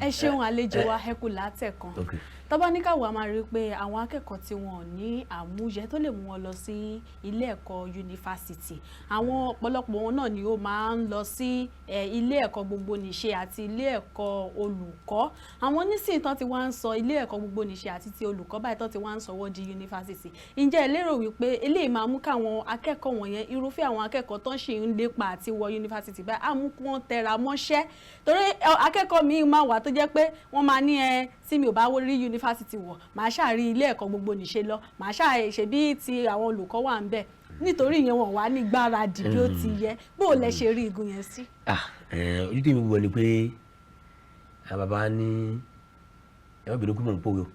Ẹ ṣeun, àlejò wa, ẹ kú látẹ̀kan. Okay. Tó bá ní káwa máa rí i pé àwọn akẹ́kọ̀ọ́ tí wọn ò ní àmúyẹ tó lè mú wọn lọ sí ilé ẹ̀kọ́ yunifásitì, àwọn ọ̀pọ̀lọpọ̀ wọn náà ni ó máa ń lọ sí ilé ẹ̀kọ́ gbogbonìṣe àti ilé ẹ̀kọ́ olùkọ́. Àwọn onísìn tán ti wá ń sọ ilé ẹ̀kọ́ gbogbonìṣe àti ti olùkọ́ báyìí, tán ti wá ń sọ wọ́n di yunifásitì. Ǹjẹ́ ẹ lérò wípé eléyìí máa mú káwọn akẹ́kọ̀ọ́ wọ̀nyẹn, irúfẹ́ àwọn akẹ́kọ̀ọ́ tán sì ń lépa àti wọ yunifásitì báyìí, á mú kí wọ́n tẹra mọ́ṣẹ́? Torí akẹ́kọ̀ọ́ míì máa wà tó jẹ́ pé wọ́n máa ní, ẹ tí mi ò bá rí yunifásitì wọ̀, màá ṣáà rí ilé ẹ̀kọ́ gbogbonìṣe lọ, màá ṣáà ṣe bí ti àwọn olùkọ́ wà ń bẹ̀. Nítorí ìyẹn, wọn wà ní gbáradì bí ó ti yẹ. Bó o lẹ ṣe rí igun yẹn sí? Ah, ojú tèmi wọ ni pé àwọn bàbá ní, ẹ má bínú pé mò ń pòwe o.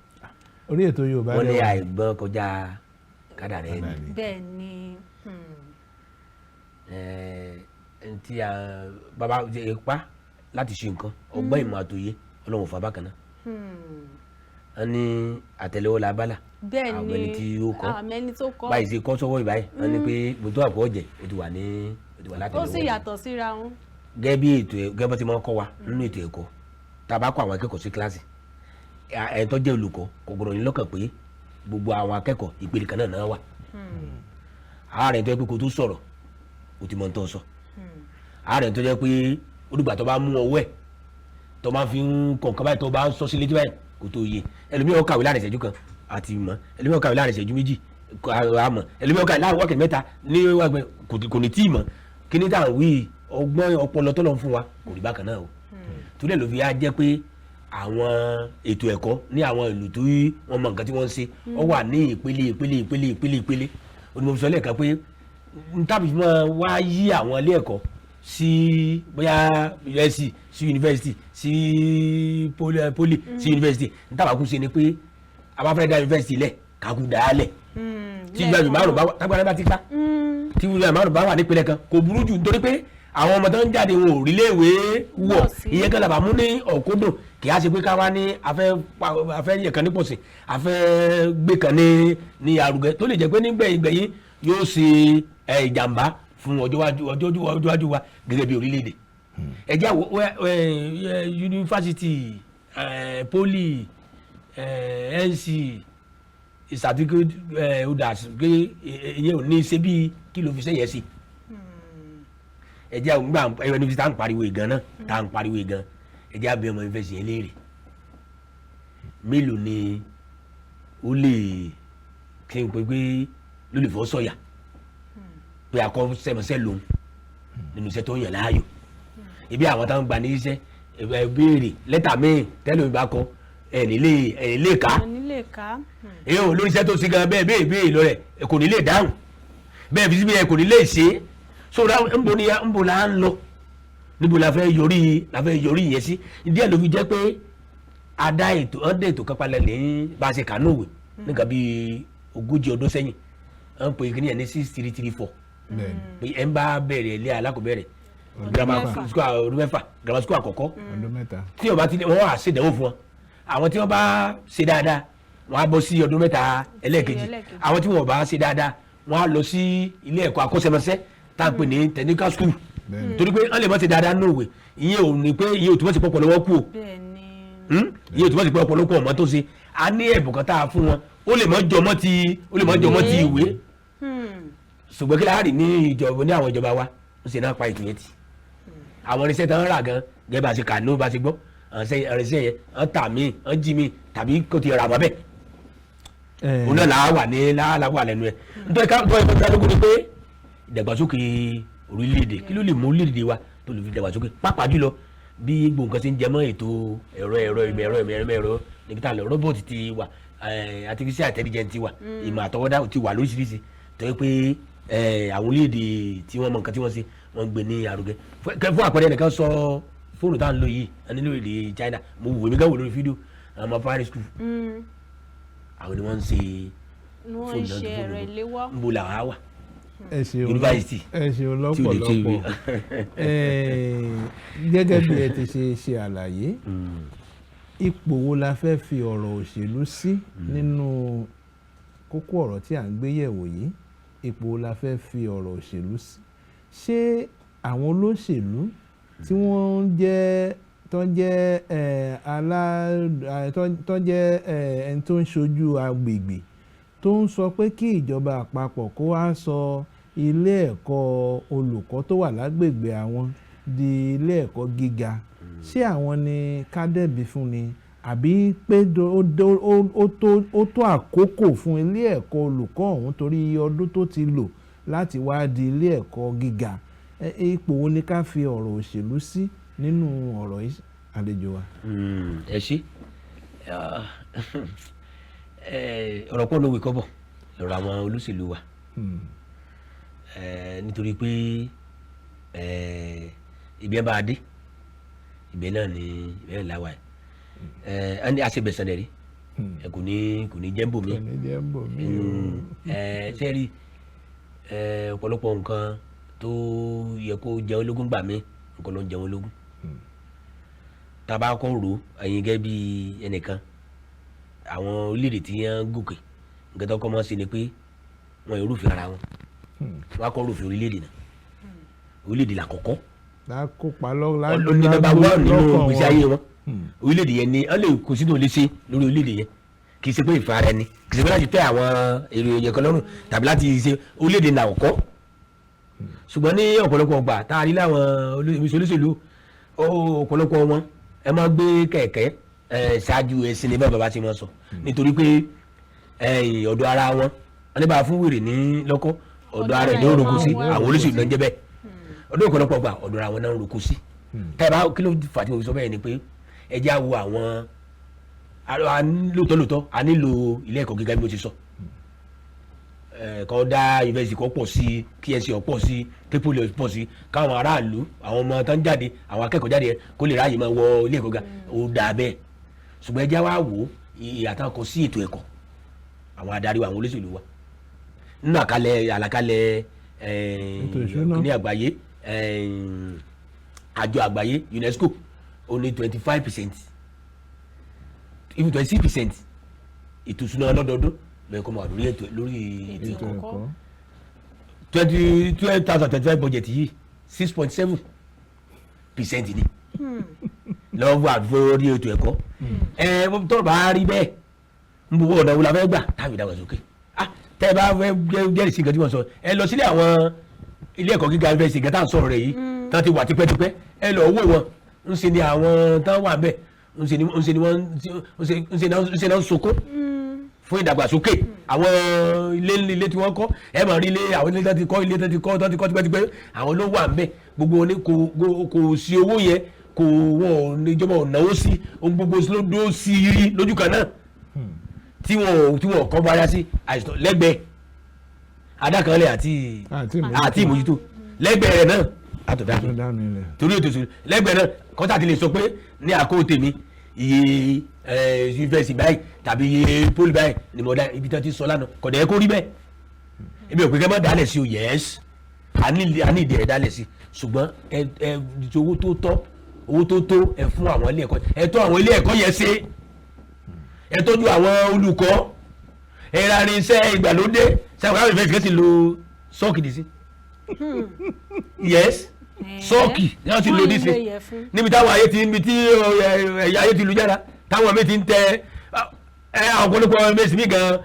Orí ètò Yorùbá Wọ́n ní rẹwà. àìgbọ́n kọjá kádàrá ẹni. Kádàrá. Bẹ́ẹ̀ ni. Ntí a bàbá ipá láti ṣe nǹkan, ọgbọ́n, ìmọ̀ àtòyé, Ọlọ́run fún abákan náà. Wọ́n ní àtẹ́lẹwọ́ la bá là. Bẹ́ẹ̀ Àwọn ni. ẹni tí ó kọ́. Àwọn ẹni tó kọ́. Báyìí ṣe kọ́ sọ́wọ́ ìbáyìí, wọ́n ní pé gbogbo àpò ọ̀jẹ̀ ó ti wà ní, ó ti wà Ó látẹ́lẹwọ́. sì yàtọ̀ síra wọn. Gẹ́gẹ́ bí ètò gẹ́gẹ́ bó ti máa ń kọ́ wa nínú ètò ẹ̀kọ́, tá a bá kọ́ àwọn akẹ́kọ̀ọ́ sí kíláàsì, ẹ̀ tó jẹ́ olùkọ́ kò gbọ́dọ̀ ní lọ́kàn pé gbogbo àwọn akẹ́kọ̀ọ́ ìpele kan náà náà wà. Ààrẹ tó yẹ pé kó tó sọ̀rọ̀, ó ti mọ ohun tó ń sọ. Ààrẹ tó jẹ́ pé olùgbà tó bá mú ọwọ́ ẹ̀ tó máa fi ń kọ̀ nǹkan báyìí, tó bá ń sọ sí létí báyìí, kó tó yé. Ẹlòmíràn kàwé láàrin ìṣẹ́jú kan àti mọ̀, ẹlòmíràn kàwé láàrin ìṣẹ́jú 2 á mọ̀, ẹlòmíràn kàwé láàrin wákàtí 3 ní wákàtí kò ní tí ì mọ̀. Kí ní tá à ń wí? Ọgbọ́n ọpọlọ tó lọ fún wa kò rí bákan náà o. Torí ẹ̀ ló fi á jẹ́ pé àwọn ètò ẹ̀kọ́ ní àwọn ìlú tó wọ́n mọ nǹkan tí wọ́n ń ṣe, ó wà ní ìpele, ìpele, ìpele, ìpele, ìpele. Onímọ̀ sọ lẹ́ẹ̀kan pé n tàbí máa wá yí àwọn ilé ẹ̀kọ́ sí bóyá USC sí yunifásitì, sí poly sí yunifásitì, n tàbá kú ṣe ni pé a bá fẹ́ dá yunifásitì lẹ̀, kákú dá a lẹ̀. Tí ìgbà márùn bá wà, tágbára bá ti ká, tí ìgbà 5 bá wà nípìnlẹ̀ kan, kò burú jù, nítorí pé àwọn ọmọ tó ń jáde wọn ò rí léèwé wọ̀. Wọ̀ sí. Ìyẹn kan làbà mú ní ọ̀kúndùn. Kì á ṣe pé ká wá ní afẹ́ yẹ kan ní pọ̀sìn, afẹ́ gbé kan ní arugẹ, tó lè jẹ́ pé nígbẹ̀yìn gbẹ̀yìn yóò ṣe ìjàmbá fún ọjọ́ iwájú, ọjọ́ iwájú wa gẹ́gẹ́ bí orílẹ̀-èdè. Ẹ jẹ́ àwọ̀ yunifásitì, poly, NC, certificate holders, pé ìyẹn ò ní í ṣe bí kí ló fi ṣe yẹn sí. Ẹ jẹ́ àwọn gbà ẹ níbi tá à ń pariwo ìgan náà, tá à ń pariwo ìgan, ẹ jẹ́ àbí ọmọ yunifásitì yẹn léèrè, mélòó ni ó lè kí n pè pé ló lè fọ́ sọ̀yà pé akọ́ṣẹ́mọṣẹ́ lòun nínú iṣẹ́ tó ń yàn láàyò? Ibi àwọn táwọn gbà ní iṣẹ́, ẹ béèrè lẹ́tà míì tẹ́lẹ̀ mi bá kọ, ẹ nílé, ẹ nílé ká. Wọn nílé ká. Èyí ò lórí iṣẹ́ tó ṣe gan bẹ́ẹ̀ bẹ́ẹ̀ bẹ́ẹ̀ lọ rẹ̀, ẹ kò ní lè dáhùn bẹ́ẹ̀ fi síbi, ẹ kò ní lè ṣe é. So nbo ni nbo la ń lọ? Níbo la fẹ́ yọrí ìyẹn sí? Díẹ̀ ló fi jẹ́ pé a dá ètò ọ́n dé ètò kan palẹ̀ ní bá a ṣe kànú òwe nígbà bíi 40 ọdún sẹ́yìn, wọ́n pè kí ni ẹ̀ ní 6334, pé ẹ̀ ń bá bẹ̀rẹ̀ ilé alákọ̀ọ́bẹ̀rẹ̀, Ọdún grammar 6. school, ọdún 6, grammar school àkọ́kọ́, Ọdún 3. tí wọ́n bá ti ní wọ́n wà ṣèdánwò fún wọn. Àwọn tí wọ́n bá ṣe dáadáa, wọ́n á bọ́ sí ọdún 3 ẹlẹ́ẹ̀kejì. Ẹlẹ́ẹ̀kejì. Àwọn tí wọ́n bá ṣe dáadáa, wọ́n á lọ sí ilé ẹ̀kọ́ akọ́ṣẹ́mọṣẹ́ tá à ń pè ní technical school. Torí pé wọ́n lè má ṣe dáadáa nínú ìwé, ìyẹn ò ní pé ìyẹn ò túmọ̀ sí pọ̀pọ̀ lọ́wọ́ kú o. Bẹ́ẹ̀ ni. Ìyẹn ò túmọ̀ sí pé ọ̀pọ̀lọpọ̀ ọmọ tó ṣe. A ní ẹ̀bùn kan tá a fún wọn, ó lè mọ́ jọmọ́ ti ìwé. Ṣùgbọ́n kí láàrin ní ìjọba, ní àwọn ìjọba wa ń ṣe náà pa ètò yẹn tì. Àwọn irinṣẹ́ tó ń rà gan, gẹ́gẹ́ bá a ṣe kà ní bá a ṣe gbọ́, àwọn irinṣẹ́ yẹn ń tà mí, ń jí mi, tàbí kò ti rà mọ́ bẹ́ẹ̀. Òun náà làá wà ní làá wà lẹ́nu ẹ̀. Nítorí ká nítorí ká lóko ni pé ìdàgbàsókè orílẹ̀-èdè, kí ló lè mú orílẹ̀-èdè wa tó lè fi dàgbàsókè, pàápàá jùlọ bí gbogbo nǹkan ṣe ń jẹ mọ́ ètò ẹ̀rọ ẹ̀rọ ìmọ̀ ẹ̀rọ ìmọ̀ ẹ̀rọ ẹ̀rọ níbi tá a lọ, robot ti wà, artificial intelligence ti wà, ìmọ̀ àtọwọ́dá ti wà lóríṣiríṣi, tó yẹ pé àwọn orílẹ̀-èdè tí wọ́n mọ nǹkan tí wọ́n ṣe, wọ́n ń gbé ní arugẹ. Fún àpẹẹrẹ, ẹnìkan sọ fóònù tá à ń lò yìí ẹni lórílẹ̀ China. Mo wò mí gán wò lórí fídíò àwọn ọmọ primary school, àwọn ni wọ́n ń ṣe Ni wọ́n ń fóònù náà, ṣe fóònù ẹ̀rọ náà. ìléwọ́. Ń bo làwọn á wà? Ẹ ṣeun. Yunifásitì Ẹ ṣeun tí ò lè ṣe ìwé. lọ́pọ̀lọpọ̀. Gẹ́gẹ́ bí ẹ ti ṣe ṣe àlàyé, ipò wo la fẹ́ fi ọ̀rọ̀ òṣèlú sí nínú kókó ọ̀rọ̀ tí à ń gbé yẹ̀wò yìí? Ipò wo la fẹ́ fi ọ̀rọ̀ òṣèlú sí? Ṣé àwọn olóṣèlú tí wọ́n ń jẹ́ tó jẹ́ alá tó jẹ́ ẹni tó ń ṣojú agbègbè tó ń sọ pé kí ìjọba àpapọ̀ kó wá sọ ilé ẹ̀kọ́ olùkọ́ tó wà lágbègbè àwọn di ilé ẹ̀kọ́ gíga, ṣé àwọn ni ká dẹ́bi fún ni, àbí pé ó tó àkókò fún ilé ẹ̀kọ́ olùkọ́ ọ̀hún torí iye ọdún tó ti lò láti wá di ilé ẹ̀kọ́ gíga? Ipò wo ni ká fi ọ̀rọ̀ òṣèlú sí nínú ọ̀rọ̀ yìí, àlejò wa? Ẹ ṣe. Ọ̀rọ̀ pọ̀ lówó kọ́bọ̀ lọ́rọ̀ àwọn olóṣèlú wa, nítorí pé ibi ẹ bá a dé, ibẹ̀ náà ni ibẹ̀ náà láwa ẹ ẹ ní àṣebẹ̀sán rẹ̀ rí. Ẹ kò ní jẹ́ ń bò mí. Kò ní jẹ́ ń bò mí o. Ẹ ṣe rí ọ̀pọ̀lọpọ̀ nǹkan tó yẹ kó jẹun lógún gbà mí, nǹkan ló ń jẹun lógún. Tá a bá kọ́ rò ó, ẹ̀yin gẹ́gẹ́ bí ẹnìkan, àwọn orílẹ̀-èdè tí wọ́n gòkè, nǹkan tó kọ́ mọ́ sí ni pé wọ́n yóò rúfin ara wọn. Wọ́n á kọ́ rúfin orílẹ̀-èdè náà, orílẹ̀-èdè làkọ́kọ́. Lákòópa ló ní number one nínú ìgbésí ayé wọn. Orílẹ̀-èdè yẹn ni wọ́n lè kó sínú olè ṣe lórí orílẹ̀-èdè yẹn. Kì í ṣe pé ìfẹ́ ara ẹni, kì í ṣe pé láti tẹ́ àwọn èrò èèyàn kan lọ́rùn tàbí láti ṣe orílẹ̀-èdè náà kọ́. Ṣùgbọ́n ní ọ̀pọ̀lọpọ̀ ọgbà tá a rí láwọn olóṣèlú, ọ̀pọ̀lọpọ̀ wọn ẹ máa gbé kẹ̀kẹ́ ṣáájú ẹṣin ní bá bàbá ti máa sọ, nítorí pé ọ̀dọ̀ ara wọn wọn ní bá fún wèrè ní lọ́kọ́, ọ̀dọ̀ ara ẹ̀ ní orogún sí. Àwọn olóṣèlú náà ń jẹ́ bẹ́ẹ̀. Ọdún ọ̀pọ̀lọpọ̀ ọgbà ọ̀dọ̀ ara wọn náà ń roko sí. Tẹ́ ẹ bá kí ló fà tí mo fi sọ bẹ́ẹ̀ ni pé ẹ jẹ́ á wo àwọn lóòótọ́ lóòótọ́, a nílò ilé ẹ̀kọ́ gíga bí mo ti sọ, kọ́ dá yunifásitì kọ́ pọ̀ sí, kí ẹ̀sìn ọ̀pọ̀ sí, kí poly pọ̀ sí, káwọn aráàlú, àwọn ọmọ tó ń jáde, àwọn akẹ́kọ̀ọ́ jáde kó lè ráàyè máa wọ ilé ẹ̀kọ́ gíga, ó dáa bẹ́ẹ̀. Ṣùgbọ́n ẹ jẹ́ wá wò ó, ìyà tán kọ sí ètò ẹ̀kọ́, àwọn adarí wa, àwọn olóṣèlú wa, nínú àkàlẹ̀ àlàkalẹ̀ ètò ìṣúná. Kíní àgbáyé, àjọ àgbáyé UNESCO, ó ní 25%, even 26% ètò ìṣúná lọ́dọọdún lóye kó máa wà lórí ètò, lórí ètò ètò ẹ̀kọ́. ẹ̀kọ́. 2025 budget yìí, 6.7% ni lọ́wọ́ wà lórí ètò ẹ̀kọ́. Ẹ tọ́rọ̀ bá rí bẹ́ẹ̀, ń bọ̀ ọ̀nà wo la fẹ́ gbà táwọn ìdàgbàsókè? Ah, tẹ́ ẹ bá fẹ́ jẹ́rìí sí nǹkan tí wọ́n sọ, ẹ lọ sílé àwọn ilé ẹ̀kọ́ gíga yunifásitì gẹ́tà ń sọ̀rọ̀ rẹ̀ yìí tán ti wà tipẹ́tipẹ́, ẹ lọ wò wọn. Ń ṣe ni àwọn tán wà bẹ́ẹ̀, ń ṣe ni wọ́n ń ṣe náà ń sunkún fún ìdàgbàsókè àwọn ilé ilé tí wọ́n kọ́. Ẹ máa rí ilé, àwọn ilé tán ti kọ́, ilé tán ti kọ́, tán ti kọ́ tipẹ́tipẹ́, àwọn ló wà ńbẹ̀. Gbogbo wọn ní kò sí owó yẹn, kò wọ́n ò ní, ìjọba ò náwó sí ohun gbogbo ló dó sí rí lójú kan náà tí wọn ò kọ́ bára sí àìsàn lẹ́gbẹ̀ẹ́ adákanlẹ̀ àti àti ìmójútó. Àti ìmójútó lẹ́gbẹ̀ẹ́ rẹ̀ náà àtọ̀dá tó dánú ilẹ̀. Torí ètò ìṣòro lẹ́gbẹ̀ẹ́ náà, kọ́tà ti lè sọ pé ní àkókò tèmi, iye yunifásitì báyìí tàbí iye poly báyìí ni mo dá ibi tí wọ́n ti sọ lánàá. Kọ̀dẹ̀ kó rí bẹ́ẹ̀. Ebi ò pé kẹ́ mọ́ dálẹ̀ sí o. Yes, a ní ìdí ẹ̀ dálẹ̀ sí, ṣùgbọ́n ẹ ẹ owó tó tọ́, owó tó tó, ẹ fún àwọn ilé ẹ̀kọ́, ẹ tọ́ àwọn ilé ẹ̀kọ́ yẹn ṣe, ẹ tọ́jú àwọn olùkọ́, ẹ ra irinṣẹ́ ìgbàlódé. Sábà káwọn ìfẹ́ ti lo sọ́ọ̀kì dì sí? Yes, sọ́ọ̀kì ni wọ́n ti lo dì sí níbi táwọn ayé ti, níbi tí ẹ̀yà ayé ti lu jára, táwọn mi ti ń tẹ ẹ. Ọ̀pọ̀lọpọ̀ mẹ́sì mi gan,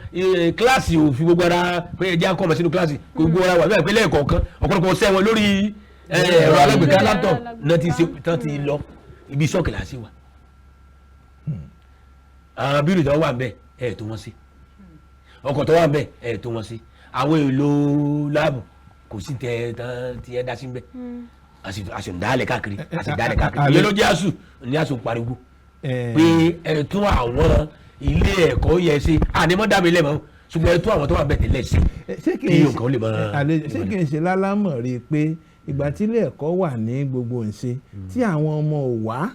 kíláàsì ò fi gbogbo ara pé ẹ jẹ́ àkọ́ ọmọ sínú kíláàsì kò gbogbo ara wà bẹ́ẹ̀, pé lẹ́ẹ̀kọ̀ọ̀kan ọ̀pọ̀lọpọ̀ sẹ́ wọn lórí ẹ̀rọ alágbèéká, laptop náà ti ṣe tán ti lọ ibi sọ́ọ̀kì là á sí wa. Àwọn bírò tó wà ń bẹ, ẹ̀ tó wọ́n sí, ọkọ̀ tó wà ń bẹ, ẹ̀ tó wọ́n sí, àwọn èlò lab kò sí tẹ tán tí ẹ dá sí ń bẹ. A sì ń dálẹ̀ káàkiri, a sì ń dálẹ̀ káàkiri. Ìyẹn ló jẹ́ ASUU ní ASUU pariwo pé ẹ tún àwọn ilé ẹ̀kọ́ yẹn ṣe. Ànímọ́ dàbí ilé mọ́, ṣùgbọ́n ẹ tún àwọn tó wà bẹ̀ tẹ́lẹ̀ ṣe ṣé kì kí í nǹkan ó lè máa àlejò, ṣé kì í ṣe lálámọ̀ rí i pé ìgbà tí ilé ẹ̀kọ́ wà ní gbogbo ìṣe tí àwọn ọmọ ò wá,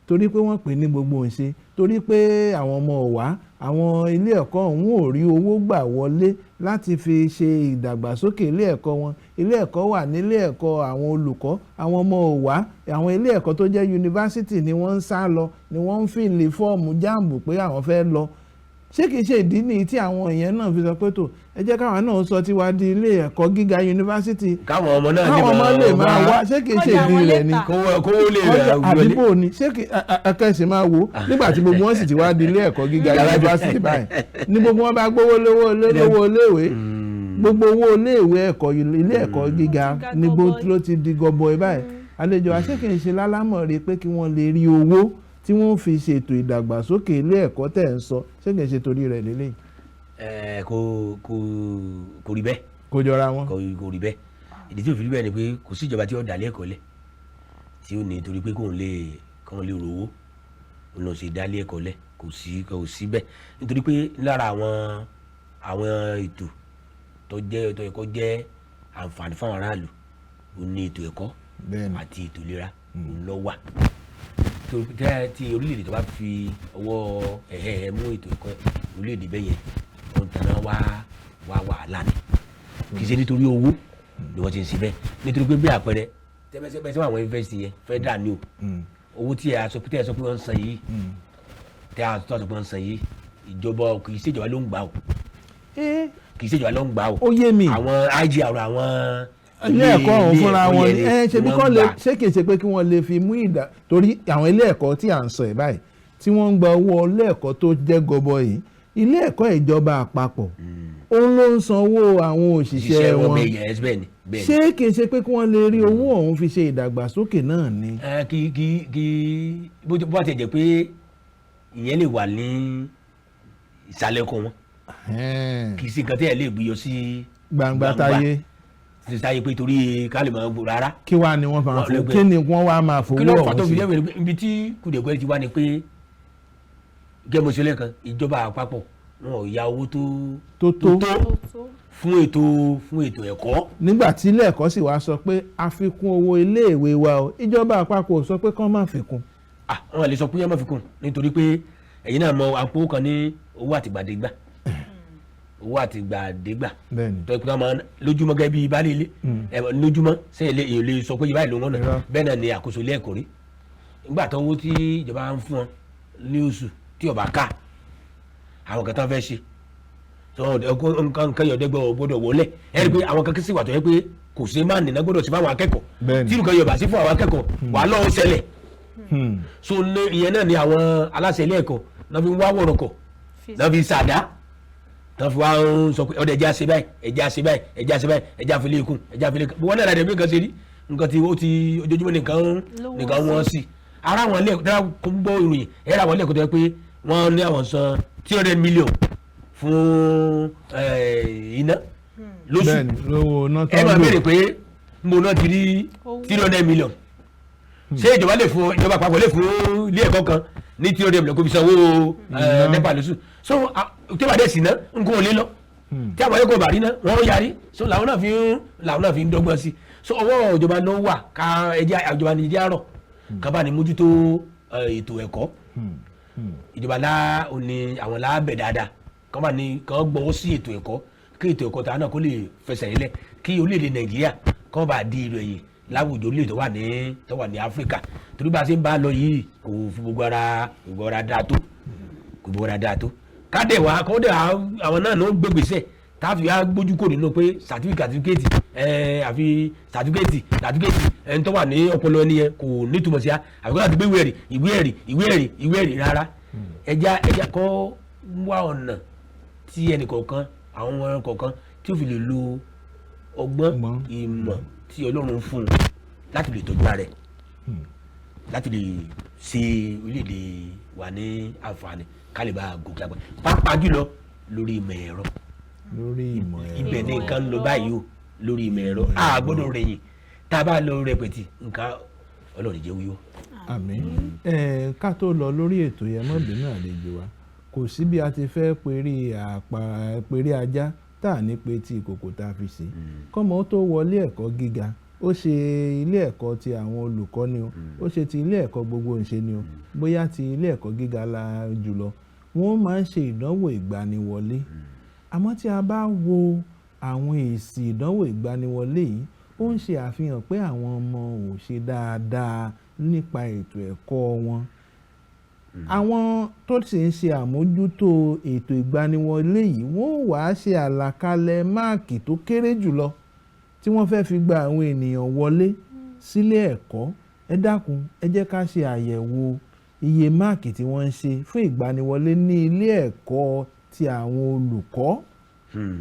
torí pé wọ́n pè ní gbogbo ìṣe, torí pé àwọn ọmọ ò wá, àwọn ilé ẹ̀kọ́ ọ̀hún ò rí owó gbà wọlé láti fi ṣe ìdàgbàsókè ilé ẹ̀kọ́ wọn? Ilé ẹ̀kọ́ wà nílé ẹ̀kọ́, àwọn olùkọ́, àwọn ọmọ ò wá. Àwọn ilé ẹ̀kọ́ tó jẹ́ yunifásítì ni wọ́n ń sá lọ, ni wọ́n ń fill form JAMB pé àwọn fẹ́ lọ. Ṣé kìí ṣe ìdí nìyí tí àwọn èèyàn náà fi sọ pé tó ẹ jẹ́ káwọn náà sọ tiwa di ilé ẹ̀kọ́ gíga yunifásitì, káwọn ọmọ náà lè káwọn ọmọ lè máa wá? Ṣé kìí ṣe Kọjá ìdí wọn rẹ̀ ni? létà. Kówó lè Kọjá rà wọlé. àdúgbò ni. Ṣé kí akẹ́sì máa wò nígbà tí gbogbo wọn sì ti wá di ilé ẹ̀kọ́ gíga yunifásitì báyìí ní gbogbo wọn bá gbówó lówó iléèwé, gbogbo owó iléèwé ẹ̀kọ́ ilé ẹ̀kọ́ gíga Ó ti ga ní gbogbo gọbọi. ló ti di gọbọi báyìí. Àlejò wa, ṣé kì í ṣe lálámọ̀ rí pé kí wọ́n lè rí owó tí wọ́n fi ṣètò ìdàgbàsókè ilé ẹ̀kọ́ tẹ̀ ń sọ, ṣé kì í ṣe torí rẹ̀ lélẹ́yìí? Ẹ, kò rí bẹ́ẹ̀. Kò jọra wọn. Kò rí bẹ́ẹ̀. Ìdí tí ò fi rí bẹ́ẹ̀ ni pé kò sí ìjọba tí ó dá ilé ẹ̀kọ́ lẹ̀ tí ó ní torí pé kóun lè rówó òun lọ sí dá ilé ẹ̀kọ́ lẹ̀. Kò sí bẹ́ẹ̀, nítorí pé lára àwọn ètò tó jẹ́ tó yẹ kó jẹ́ àǹfààní fáwọn aráàlú, òun ní ètò ẹ̀kọ́ àti ètò ìlera, òun ló wà tó tẹ́ tí orílẹ̀-èdè tó bá fi ọwọ́ ẹ̀hẹ́ ẹ̀ mú ètò ẹ̀kọ́ orílẹ̀-èdè bẹ́ẹ̀ yẹn, ó ń tanná wá wàhálà ni. Kì í ṣe nítorí owó ni wọ́n ti ń ṣe bẹ́ẹ̀, nítorí pé bí àpẹẹrẹ tẹ́fẹ́sẹ́fẹ́ àwọn yunifásitì yẹn, federal ni o. Owó tí ẹ sọ pé wọ́n ń san yìí, tẹ́ a tó sọ pé wọ́n ń san yìí, ìjọba kì í ṣe ìjọba ló ń gbà o. Kì í ṣe ìjọba ló ń gbà o. Ó yé mi. Àwọn IGR, àwọn ilé ẹ̀kọ́ ọ̀hún ilé fúnra ẹ̀kọ́ wọn yẹn ni ẹ ṣe bí wọ́n kọ́ ń lè gbà. Ṣé kìí ṣe pé kí wọ́n lè fi mú ìdá torí àwọn ilé ẹ̀kọ́ tí à ń sọ ẹ̀ báyìí tí wọ́n ń gba owó ilé ẹ̀kọ́ tó jẹ́ gọbọi yìí, ilé ẹ̀kọ́ ìjọba àpapọ̀ òun ló ń san owó àwọn òṣìṣẹ́ wọn. Bẹ́ẹ̀ yẹn, bẹ́ẹ̀ ni, bẹ́ẹ̀ ni. Ṣé kìí ṣe pé kí wọ́n lè rí owó ọ̀hún fi ṣe ìdàgbàsókè náà ni? Ẹ, kí bó ti jẹ́ pé ìyẹn lè wà ní ìsàlẹ̀ ọkàn wọn, kì í ṣe nǹkan tí ẹ lè gbé yọ sí gbangba táyé. Sí táyé pé torí ká lè máa gbò rárá. Kí wàá ni wọ́n máa Wọ́n fowó lè gbé- kí ni wọ́n wá máa fowó Kí ló fà tó ọ̀hún fi sí? jẹ́ pé ibi tí kùdìẹ̀kùdìẹ̀ ti wá ni pé gẹ́gẹ́ mo ṣe lẹ́ẹ̀kan, ìjọba àpapọ̀ wọn ò ya owó tó tó tó tó Tó tó. fún ètò ẹ̀kọ́. Nígbà tí ilé ẹ̀kọ́ sì wá sọ pé àfikún owó iléèwé wa o, ìjọba àpapọ̀ sọ pé kán má fi kún. Ah, wọn lè sọ pé ẹ má fi kún, nítorí pé ẹ̀yin náà mọ àpò kan ní owó àtìgbàdégbà, owó àtìgbàdégbà. Tó yẹ kó máa lójúmọ́ gẹ́gẹ́ bí baálé ilé ẹ lójúmọ́ sẹ́yìn lè èèyàn lè sọ pé báyìí ló ń wọ́n náà. Bẹ́ẹ̀ náà ni àkóso ilé ẹ̀kọ́ rí. Nígbà tó owó tí ìjọba ń fún wọn ní oṣù tí ó bá ká àwọn kan tán fẹ́ ṣe tó nǹkan yọ̀dẹ́gbẹ́ ò gbọ́dọ̀ wọlé. Ẹ rí i pé àwọn kan kí sì wà tó yẹ pé kò sí má nìyẹn gbọ́dọ̀ sí fáwọn akẹ́kọ̀ọ́. Tí nǹkan yọ̀ bá sí fún àwọn akẹ́kọ̀ọ́, wàá lọ́ọ́ ṣẹlẹ̀. So ní ìyẹn náà ni àwọn aláṣẹ ilé ẹ̀kọ́ náà fi ń wá wọ̀rọ̀kọ̀, náà fi ṣàdá, náà fi wá ń sọ pé ọ̀dẹ̀ ẹja ṣe báyìí, ẹja ṣe báyìí, ẹja ṣe báyìí, ẹja fi lé ikùn, ẹja fi lé ikùn. Wọn náà dàbí nǹkan ṣe rí nǹkan tí ó ti ojoojúmọ́ nìkan nìkan wọ́n sí ara àwọn ilé ẹ̀kọ́ tí wọ́n gbọ́ ìròyìn ẹ̀rọ àwọn ilé ẹ̀kọ́ tó yẹ pé wọ́n ní àwọn san 300 million fún iná lóṣù. Bẹ́ẹ̀ni, lówó iná tó Ẹ ń máa lò. béèrè pé mo náà ti rí Owó. 300 million. Ṣé ìjọba lè fún, ìjọba àpapọ̀ lè fún ilé ẹ̀kọ́ kan ní 300 million kó fi sanwó Iná. NEPA lóṣù? So tí wàá dẹ̀ sí ná nǹkan ò lè lọ tí àwọn ẹ̀kọ́ bá rí ná wọ́n yarí. So làwọn náà fi ń dọ́gbọ́n sí. So ọwọ́ ìjọba ló wà ká ẹjẹ́ ìjọba ní ẹjẹ́ àárọ̀ ká bá ní mójútó ètò ẹ̀kọ́. Ìjọba lá òní àwọn lábẹ̀ dáadáa kọ́ bá ní kọ́ gbọ́wọ́ sí ètò ẹ̀kọ́, kí ètò ẹ̀kọ́ tàwa náà kó lè fẹsẹ̀ nílẹ̀, kí orílẹ̀-èdè Nàìjíríà kọ́ bá di ìròyìn láwùjọ orílẹ̀ tó wà ní Áfíríkà, torí bá a ṣe ń bá a lọ yìí kò fi gbogbo ara dáa tó, kò gbogbo ara dáa tó. Kádẹ̀ wá kọ́dẹ̀ àwọn náà ló ń gbégbèsè tá a fi wá gbójú kò nínú pé sàtífíkàtì ẹ̀ àfi sàtífíkẹ́tì ẹni tó wà ní ọpọlọ ẹni yẹn kò nítumọ̀ sí a, àfi kó láti gbé ìwé ẹ̀rí, ìwé ẹ̀rí, ìwé ẹ̀rí, ìwé ẹ̀rí rárá. Ẹja kọ́ wá ọ̀nà tí ẹnì kọ̀ọ̀kan, àwọn ọmọ kọ̀ọ̀kan tí ó fi lè lo ọgbọ́n, Ọgbọ́n. ìmọ̀ tí Ọlọ́run fún un láti lè tọ́jú ara rẹ̀, láti lè ṣe orílẹ̀-èdè wa ní àǹfààní, ká lè bá a gòkè àgbà, pàápàá jùlọ lórí ìmọ̀ ẹ̀rọ. Lórí ìmọ̀ ẹ̀rọ. Ibẹ̀ ní Ìmọ̀ nǹkan ń lọ ẹ̀rọ. báyìí o. Lórí ìmọ̀ ẹ̀rọ, a gbọ́dọ̀ rẹ̀yìn. Tá a bá lọ rẹpẹtì nǹkan, Ọlọ́run jẹ́ wíwọ́. Àmín. Ẹ ká tó lọ lórí ètò yẹn, mọ́ bínú àlejò wa, kò sí bí a ti fẹ́ perí àpá perí ajá tá à ní pé tí ìkòkò tá a fi ṣe kọ́mọ ó tó wọlé ẹ̀kọ́ gíga, ó ṣe ilé ẹ̀kọ́ ti àwọn olùkọ́ ni o, ó ṣe ti ilé ẹ̀kọ́ gbogbo ìṣe ni o, bóyá ti ilé ẹ̀kọ́ gíga la jùlọ, wọ́n máa ń ṣe ìdánwò ìgbaniwọlé. Àmọ́ tí a bá wo àwọn èsì ìdánwò ìgbaniwọlé yìí, ó ń ṣe àfihàn pé àwọn ọmọ ò ṣe dáadáa nípa ètò ẹ̀kọ́ wọn. Àwọn tó sì ń ṣe àmójútó ètò ìgbaniwọlé yìí, wọ́n wàá ṣe àlàkalẹ̀ máàkì tó kéré jùlọ tí wọ́n fẹ́ fi gba àwọn ènìyàn wọlé sílé ẹ̀kọ́. Ẹ dákun, ẹ jẹ́ ká ṣe àyẹ̀wò iye máàkì tí wọ́n ń ṣe fún ìgbaniwọlé ní ilé ẹ̀kọ́ ti àwọn olùkọ́.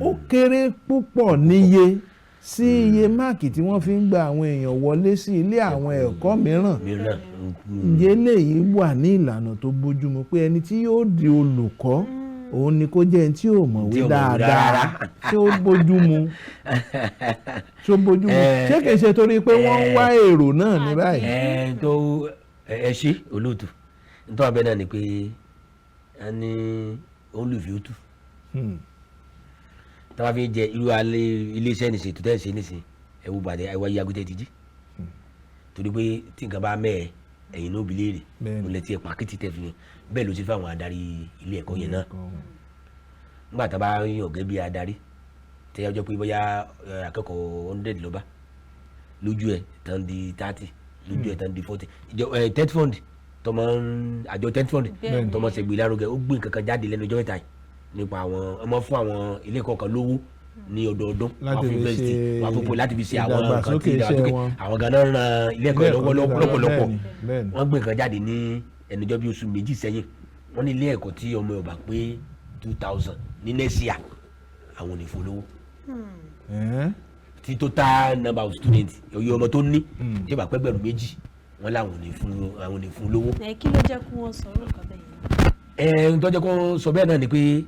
Ó kéré púpọ̀ níye sí iye máàkì tí wọ́n fi ń gba àwọn èèyàn wọlé sí ilé àwọn ẹ̀kọ́ mìíràn. Mìíràn. Ǹjẹ́ eléyìí wà ní ìlànà tó bójúmu pé ẹni tí yóò di olùkọ́, òun ni kó jẹ́ ẹni tí ò mọ̀wé Tí ò mọ̀wé dáadáa? Rárá. Tí ó bójúmu, tí ó bójúmu? Ṣé kìí ṣe torí pé wọ́n ń wá èrò náà ní báyìí? Ẹ tó ẹ ṣe olóòtú, nítorí abẹ náà ni pé a ní olùfẹ́ òtù tí wọ́n fi jẹ irú alẹ́ iléeṣẹ́ nìsín tó tẹ̀ ṣe nìsín. Ẹ wo bàtẹ ẹ wá yí agudẹ ti jí, torí pé tí nǹkan bá mẹ́ ẹ, ẹ̀yin náà bí léèrè. Mo lè tiẹ̀ pàkìtì tẹ̀ fi yẹn bẹ́ẹ̀ ló ti fún àwọn adarí ilé ẹ̀kọ́ yẹn náà. Nígbà tá a bá yàn gẹ́gẹ́ bí adarí, tẹ́ ọjọ́ pé bóyá akẹ́kọ̀ọ́ 100 ló bá lójú ẹ̀ tán di 30, lójú ẹ̀ tán di 40. Ìjọ TETFund tọmọ àjọ TETFund tọmọ ṣègbè lárugẹ, ó gbé nǹkan kan jáde lẹ́nu ọjọ́ mẹ́ta yìí nípa àwọn ọmọ fún àwọn ilé ẹ̀kọ́ kan lówó ní ọdọọdún láti wọ́n fún fi yunifásitì ṣe wọ́n fún poli láti fi ṣe àwọn nǹkan tí ìdàgbàsókè iṣẹ́ ìdàgbàsókè wọn. Àwọn ganan ran ilé ẹ̀kọ́ Ilé ẹ̀kọ́ lọ́wọ́ gíga, lọ́pọ̀lọpọ̀. Bẹ́ẹ̀ni. Wọ́n gbé nǹkan jáde ní ẹnujọ́ bí oṣù 2 sẹ́yìn. Wọ́n ní ilé ẹ̀kọ́ tí ọmọ ẹ̀ bá pé 2,000 ní next year, àwọn ò ní fún lówó. Tí total number of students, oye ọmọ tó ní, tí ó bá pẹ́ 2,000, wọ́n láwọn ò ní fún, àwọn ò ní fún lówó. Ẹ kí ló jẹ́ kí wọ́n sọ orúkọ bẹ́ẹ̀ yẹn? Ẹ ń tọ́jú kó sọ bẹ́ẹ̀ náà ni pé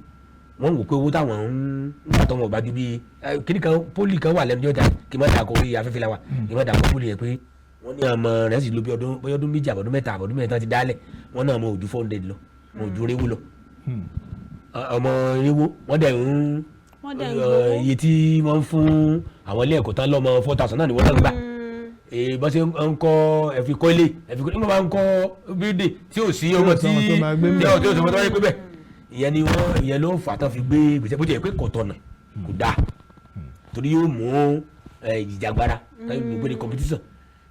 wọ́n wò pé owó táwọn ń nígbà tó wọn ò bá ju bíi kíní kan poly kan wà lẹ́nu jọ́ta, kí n má dà kó orí afẹ́fẹ́ la wa, kí n má dà kó poly yẹn, pé wọ́n ní ọmọ rẹ̀ sì lò bí ọdún, bóyá ọdún 2 àbọ̀dún 3 àbọ̀dún 4 ti dálẹ̀, wọ́n náà ọmọ ò ju 400 lọ, wọn ò ju 400 lọ. Ọmọ 400, wọ́n dẹ̀ ń Wọ́n dẹ̀ ń gbowó. Iye tí wọ́n ń fún àwọn ilé ẹ̀kọ́ tán lọ́mọ 4,000 náà ni wọ́n náà gbà. Bọ́n ṣe ń kọ́ ẹ̀fi kọ́ ilé ẹ̀fi kọ́ nígbà máa ń kọ́ building tí ò sí ọmọ tí tí ò sọ́mọ tó máa gbé tí ńbẹ̀. ò tí ò sọ́mọ tó máa gbé bẹ́ẹ̀. Ìyẹn ni wọ́n, ìyẹn ló ń fà tán fi gbé gbèsè, bó ti yẹ pé kò tọ̀nà, kò dáa, torí yóò mú ìjàgbara tàbí gbogbo ní competition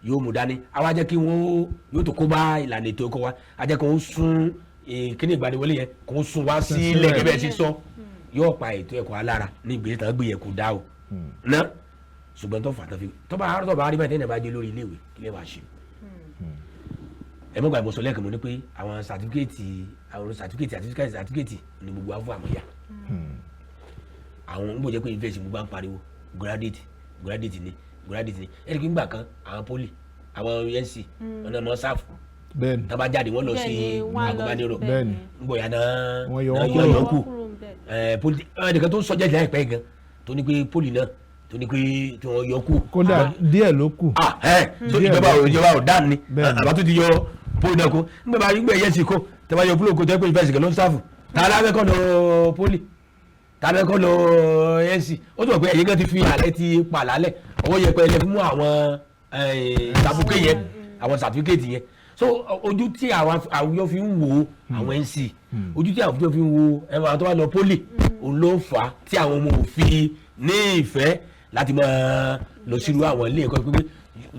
yóò mú dání. Àwa jẹ́ kí wọ́n yóò tó kó bá ìlànà ètò ẹ̀kọ́ wa, a jẹ́ kí wọ́n sún kíní ìgbaniwọlé yẹn, kó sún wá sílẹ̀. Sílẹ̀. Gẹ́gẹ́ bẹ́ẹ̀ ṣe sọ, yóò pa ètò ẹ̀kọ́ alára ní ìgbésẹ̀ tán gbé yẹn, kò dáa o ná. Ṣùgbọ́n tó fà tán fi tó bá tó bá rí báyìí, tẹ́lẹ̀ bá dé lórí iléèwé, kí lè wàá ṣe? Ẹ mọ́gbà ìmọ̀sọ̀ lẹ́ẹ̀kan, mo ní pé àwọn certificate, àwọn certificate certificate certificate ní gbogbo afọ àmọ́yà àwọn ń bò jẹ́ pé university gbogbo à ń pariwo graduate, graduate ni, graduate ni. Ẹ̀rí pé ńgbà kan àwọn poly, àwọn NC, wọn náà mọ serve. Tá bá jáde, wọ́n lọ sí Bẹ́ẹ̀ni, wọ́n á lọ agùnbánirọ̀. Ń bọ̀ yà náà Wọ́n yọ náà wọ́n yọ kúrò. yọ kù. Kúrò ńbẹ̀. Ẹ poly, ẹnìkan tó ń sọjá láìpẹ́ gan tó ní pé poly náà tó ní pé tí wọ́n yọ kù. Kódà díẹ̀ ló kù. Ah, ẹ so Díẹ̀ ìjọba ló ò kù. ìjọba ò dáa ni. Àbá tó ti yọ poly náà kó nígbà bá gbẹ yẹn sì kó tẹ bá yọ poly kó tẹ pé ìfẹsẹ̀ kan ló ń serve, tá a lábẹ́ kọ́ lọ poly, tá a lábẹ́ kọ́ lọ NC? Ó tún wọ̀ pé ẹ̀yin kan ti fi àlẹ́ ti pa lálẹ́ ọwọ́ yẹpẹ lẹ fún àwọn sàbùkẹ́ yẹn, àwọn sàtífíkẹ́tì yẹn. So ojú tí àwọn àwùjọ fi ń wo àwọn NC, ojú tí àwùjọ fi ń wo ẹ̀wọ̀n àwọn tó bá lọ poly, òun ló fà á tí àwọn ọmọ òfin ní ìfẹ́ láti máa lọ sírú àwọn ilé ẹ̀kọ́ pípé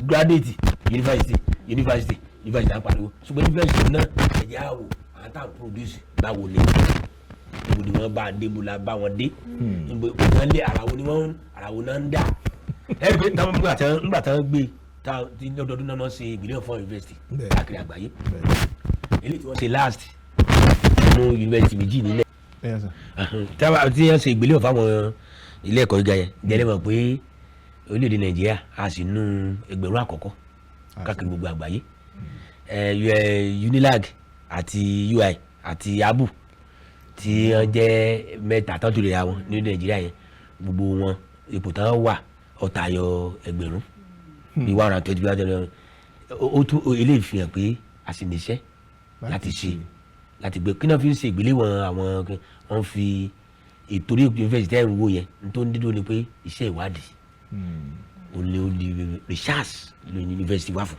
graduate university, university, university à ń pariwo. Ṣùgbọ́n university náà, ẹ̀jẹ̀ àwò àwọn tá à ń produce, báwo ni, níbo ni wọ́n bá dé, níbo la bá wọn dé, níbo wọ́n lé, ara wo ni wọ́n, ara wo náà ń dà? Ẹ rí i pé táwọn nígbà táwọn gbé táwọn tí lọ́dọọdún náà máa ń ṣe ìgbìlẹ̀ fún university káàkiri àgbáyé, eléyìí tí wọ́n ṣe last mú university méjì nílẹ̀ Yes, sir. táwa tí wọ́n ṣe ìgbéléwọ̀n fáwọn ilé ẹ̀kọ́ gíga yẹn jẹ́lẹ̀ mọ̀ pé orílẹ̀-èdè Nàìjíríà a sì nú ẹgbẹ̀rún àkọ́kọ́ káàkiri gbogbo àgbáyé. Unilag àti UI àti ABU tí wọ́n jẹ́ mẹ́ta tán tó lè ra wọn ní Nàìjíríà yẹn, gbogbo wọn ipò tán wà ó tayọ ẹgbẹ̀rún bíi 120 bí ó tún eléyìí fi hàn pé a sì níṣẹ́ láti ṣe, láti gbé. Kí náà fi ń ṣe ìgbéléwọ̀n àwọn? Wọ́n fi ìtorí yunifásitì ẹ̀ ń wò yẹn ní tó ń dídó ni pé iṣẹ́ ìwádìí ó ní research ló ní yunifásitì wà fún,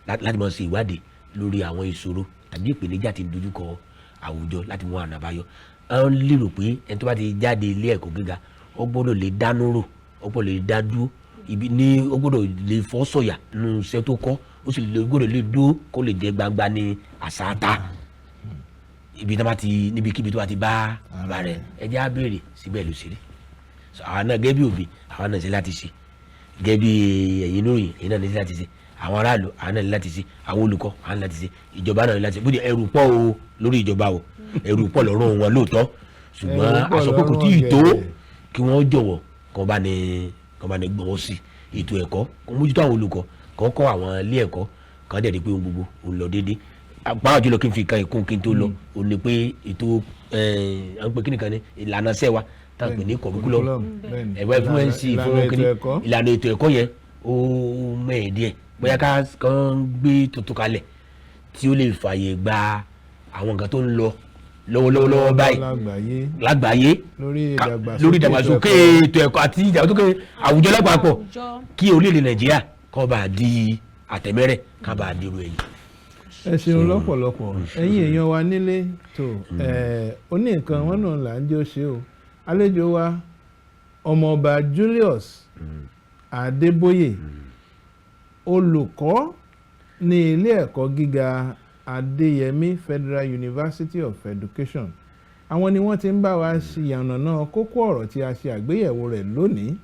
láti máa ṣe ìwádìí lórí àwọn ìṣòro tàbí ìpèníjà tí ń dojúkọ àwùjọ, láti mú ọ̀nà àbáyọ. Wọ́n lérò pé ẹni tó bá ti jáde ilé ẹ̀kọ́ gíga, ó gbọ́dọ̀ lè dánú rò, ó gbọ́dọ̀ lè dá dúró ibi ní, ó gbọ́dọ̀ lè fọ́ sọ̀yà nínú iṣẹ́ tó kọ́, ó sì lè gbọ́dọ̀ lè dúró kó lè jẹ gbangba ní àṣà ta. Ibi tó bá ti, níbikíbi tó bá ti bá ara rẹ̀, ẹ jẹ́ á béèrè síbẹ̀ ló ṣe rí. So, àwa náà gẹ́gẹ́ bí òbí, àwa náà ṣe láti ṣe. Gẹ́gẹ́ bí ẹ̀yin lóyìn, ẹ̀yin náà ní láti ṣe. Àwọn aráàlú, àwọn náà ní láti ṣe. Àwọn olùkọ́, àwọn ní láti ṣe. Ìjọba náà ní láti ṣe. Bó di ẹrù pọ̀ o lórí ìjọba o, ẹrù pọ̀ lọ́rùn wọn lóòótọ́, ṣùgbọ́n Ẹrù pọ̀ aṣọ pé kò lọ́rùn tí ì tó ọ̀gẹ̀dẹ̀. Kí wọ́n jọ̀wọ́ kàn bá ní gbọ́wọ́ sí ètò ẹ̀kọ́, kó mójútó àwọn olùkọ́, kàn kọ́ àwọn ilé ẹ̀kọ́, kàn dẹ̀ rí pé ohun gbogbo ò lọ déédéé. Pàápàá jùlọ, kí n fi kan ìkún kí n tó lọ, ò ní pé ètò ẹ̀ à ń pè kí nìkan ní ìlànà sẹ́wà tá à ń pè ní curriculum, bẹ́ẹ̀ni. ẹ̀wẹ́ fún NC fún ìlànà kíní ètò ẹ̀kọ́. Ìlànà ètò ẹ̀kọ́ yẹn, ó mẹ́ẹ̀ díẹ̀. Bóyá ká kàn gbé tuntun kalẹ̀ tí ó lè fààyè gba àwọn nǹkan tó ń lọ lọ́wọ́lọ́wọ́ báyìí lágbàáyé, lágbàáyé, lórí ìdàgbàsókè lórí ìdàgbàsókè ètò ẹ̀kọ́. Ètò ẹ̀kọ́ àti ìdàgbàsókè àwùjọ lápapọ̀, Àwùjọ. kí orílẹ̀-èdè Nàìjíríà kó bá di àtẹ̀mẹ́rẹ̀, ká bá di irú ẹ̀yìn. Ẹ ṣeun lọ́pọ̀lọpọ̀, ẹ̀yin èèyàn wa nílé. Tó ẹ̀ oní nǹkan wọn náà là ń jẹ́ ó ṣe o. Àlejò wa, Ọmọọba Julius Adébóyè, olùkọ́ ní ilé ẹ̀kọ́ gíga Adéyẹmí Federal University of Education, àwọn ni wọ́n ti ń bá wa ṣe yànnàná kókó ọ̀rọ̀ tí a ṣe àgbéyẹ̀wò rẹ̀ lónìí,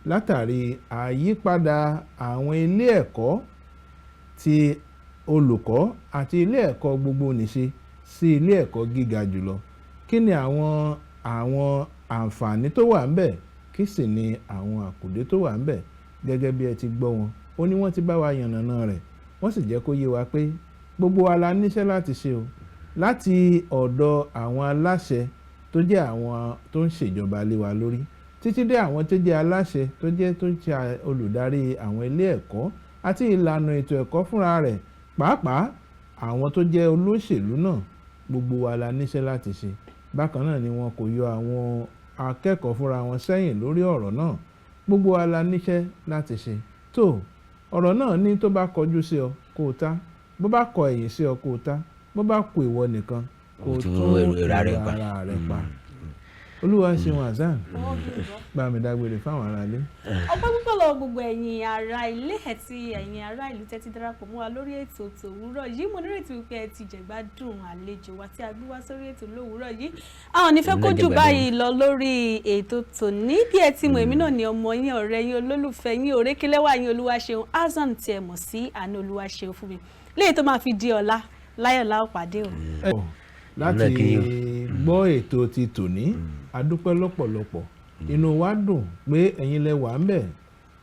látàrí àyípadà àwọn ilé ẹ̀kọ́ ti olùkọ́ àti ilé ẹ̀kọ́ gbogbo nìṣe sí ilé ẹ̀kọ́ gíga jùlọ. Kí ni àwọn àǹfààní tó wà ńbẹ̀? Kí sì ni àwọn àkùdé tó wà ńbẹ̀? Gẹ́gẹ́ bí ẹ ti gbọ́ wọn, ó ní wọ́n ti bá wa yànnàná rẹ̀, wọ́n sì jẹ́ kó yé wa pé gbogbo wa la níṣẹ́ láti ṣe o, láti ọ̀dọ̀ àwọn aláṣẹ tó jẹ́ àwọn tó ń ṣèjọba lé wa lórí, títí dé àwọn tó jẹ́ aláṣẹ, tó jẹ́ tó ń ṣe olùdarí àwọn ilé ẹ̀kọ́ àti ìlànà ètò ẹ̀kọ́ fúnra rẹ̀, pàápàá àwọn tó jẹ́ olóṣèlú náà. Gbogbo wa la níṣẹ́ láti ṣe. Bákan náà ni wọn kò yọ àwọn akẹ́kọ̀ọ́ fúnra wọn sẹ́yìn lórí ọ̀rọ̀ náà. Gbogbo wa la níṣẹ́ láti ṣe. Tó ọ̀rọ̀ náà ní, tó bá kọjú sí ọ kó o ta, bó bá kọ ẹ̀yìn sí ọ kó o ta, bó bá kù ìwọ nìkan kó o tún tún èrò ara rẹ pa. Ara rẹ pa. Olúwa ṣeun. Hasan, bá mi dágbére fáwọn aráalé. Ọpẹ́ púpọ̀ lọ́wọ́ gbogbo ẹ̀yin ará ilé àti ẹ̀yin ará ìlú tẹ́tí darapọ̀ mọ́ wa lórí ètò tòwúrọ̀ yìí. Mo nírètí wípé ẹ ti jẹ̀gbádùn àlejò wa tí a gbé wá sórí ètò lówùúrọ̀ yìí. Àwọn ò ní fẹ́ Èmi kó náà jù jẹ̀gbádùn. báyìí lọ lórí ètò tòní. Bí ẹ ti mọ̀, èmi náà ni ọmọ yín, ọ̀rẹ́ yín, olólùfẹ́ yín, òrékelẹ́wà yín, Olúwaṣeun Hasan, tí ẹ mọ̀ sí Àánú Olúwaṣeun fún mi. Léyìí tó máa fi di ọ̀la, láyọ̀ la ó pàdé o. Láti Náà kí yín. gbọ́ ètò ti tòní, a dúpẹ́ lọ́pọ̀lọpọ̀. Inú wa dùn pé ẹ̀yin lẹ wà ń bẹ̀,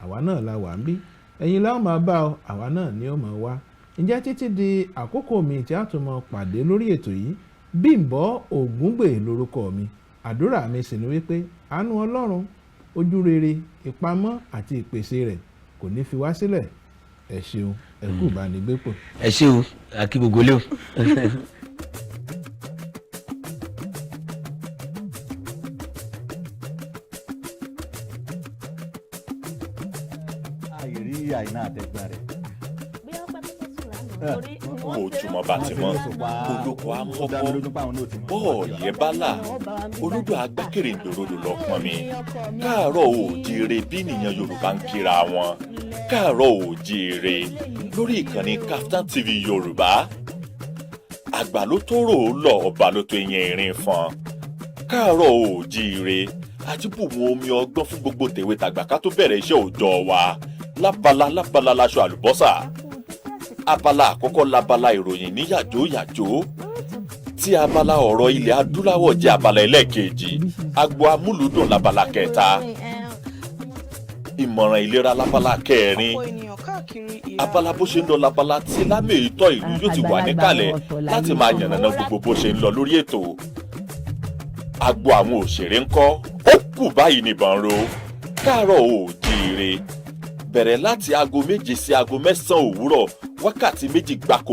àwa náà la wà ń bí. Ẹ̀yin la ó máa bá ọ, àwa náà ni ó máa wá. Ǹjẹ́ títí di àkókò mi tí a tún máa pàdé lórí ètò yìí, Bímbọ́ Ògúngbè lórúkọ mi. Àdúrà mi sì ni wípé àánú Ọlọ́run, ojú rere, ìpamọ́ àti ìpèsè rẹ̀ kò ní fi wá sílẹ̀. Ẹ ṣeun, ẹ kú ìbánigbépò. Ẹ ṣé o, àkí gbogbo lé o. Àìrí Àìná àtẹ̀gbọ́n rẹ̀. Ojúmọ́ bá ti mọ́, olóko á mọ́kọ́, bọ́ọ̀lì ẹ bá là, olódò agbákèrèǹdòrodò lọ pọn mi. Káàárọ̀ oòjíire bí nìyẹn, Yorùbá ń kíra wọn káàárọ̀ oòjíire lórí ìkànnì Kaftan TV Yorùbá. Àgbà ló tó rò ó lọ, ọba ló tó yẹn ìrìn fọn. Káàárọ̀ oòjíire àti bùnmu omi ọgbọ́n fún gbogbo tèwe tàgbà ká tó bẹ̀rẹ̀ iṣẹ́ òòjọ́ wa. Lábala lábala laṣọ àlùbọ́sà. Abala àkọ́kọ́ labala ìròyìn ní yàjó yàjó, tí abala ọ̀rọ̀ ilẹ̀ adúláwọ̀ jẹ́ abala ẹlẹ́ẹ̀kejì, agbo amúlùúdùn labala kẹta, ìmọ̀ràn ìlera labala kẹrin, abala bó ṣe ń lọ labala tí lámèyítọ́ ìlú yóò ti wà níkàlẹ̀ láti máa yànnàná gbogbo bó ṣe ń lọ lórí ètò. Agbo àwọn òṣèré ńkọ́, ó kù báyìí nìbọn ro. Káàárọ̀ oòjíire bẹ̀rẹ̀ láti aago 7 sí aago 9 òwúrọ̀, wákàtí 2 gbáko.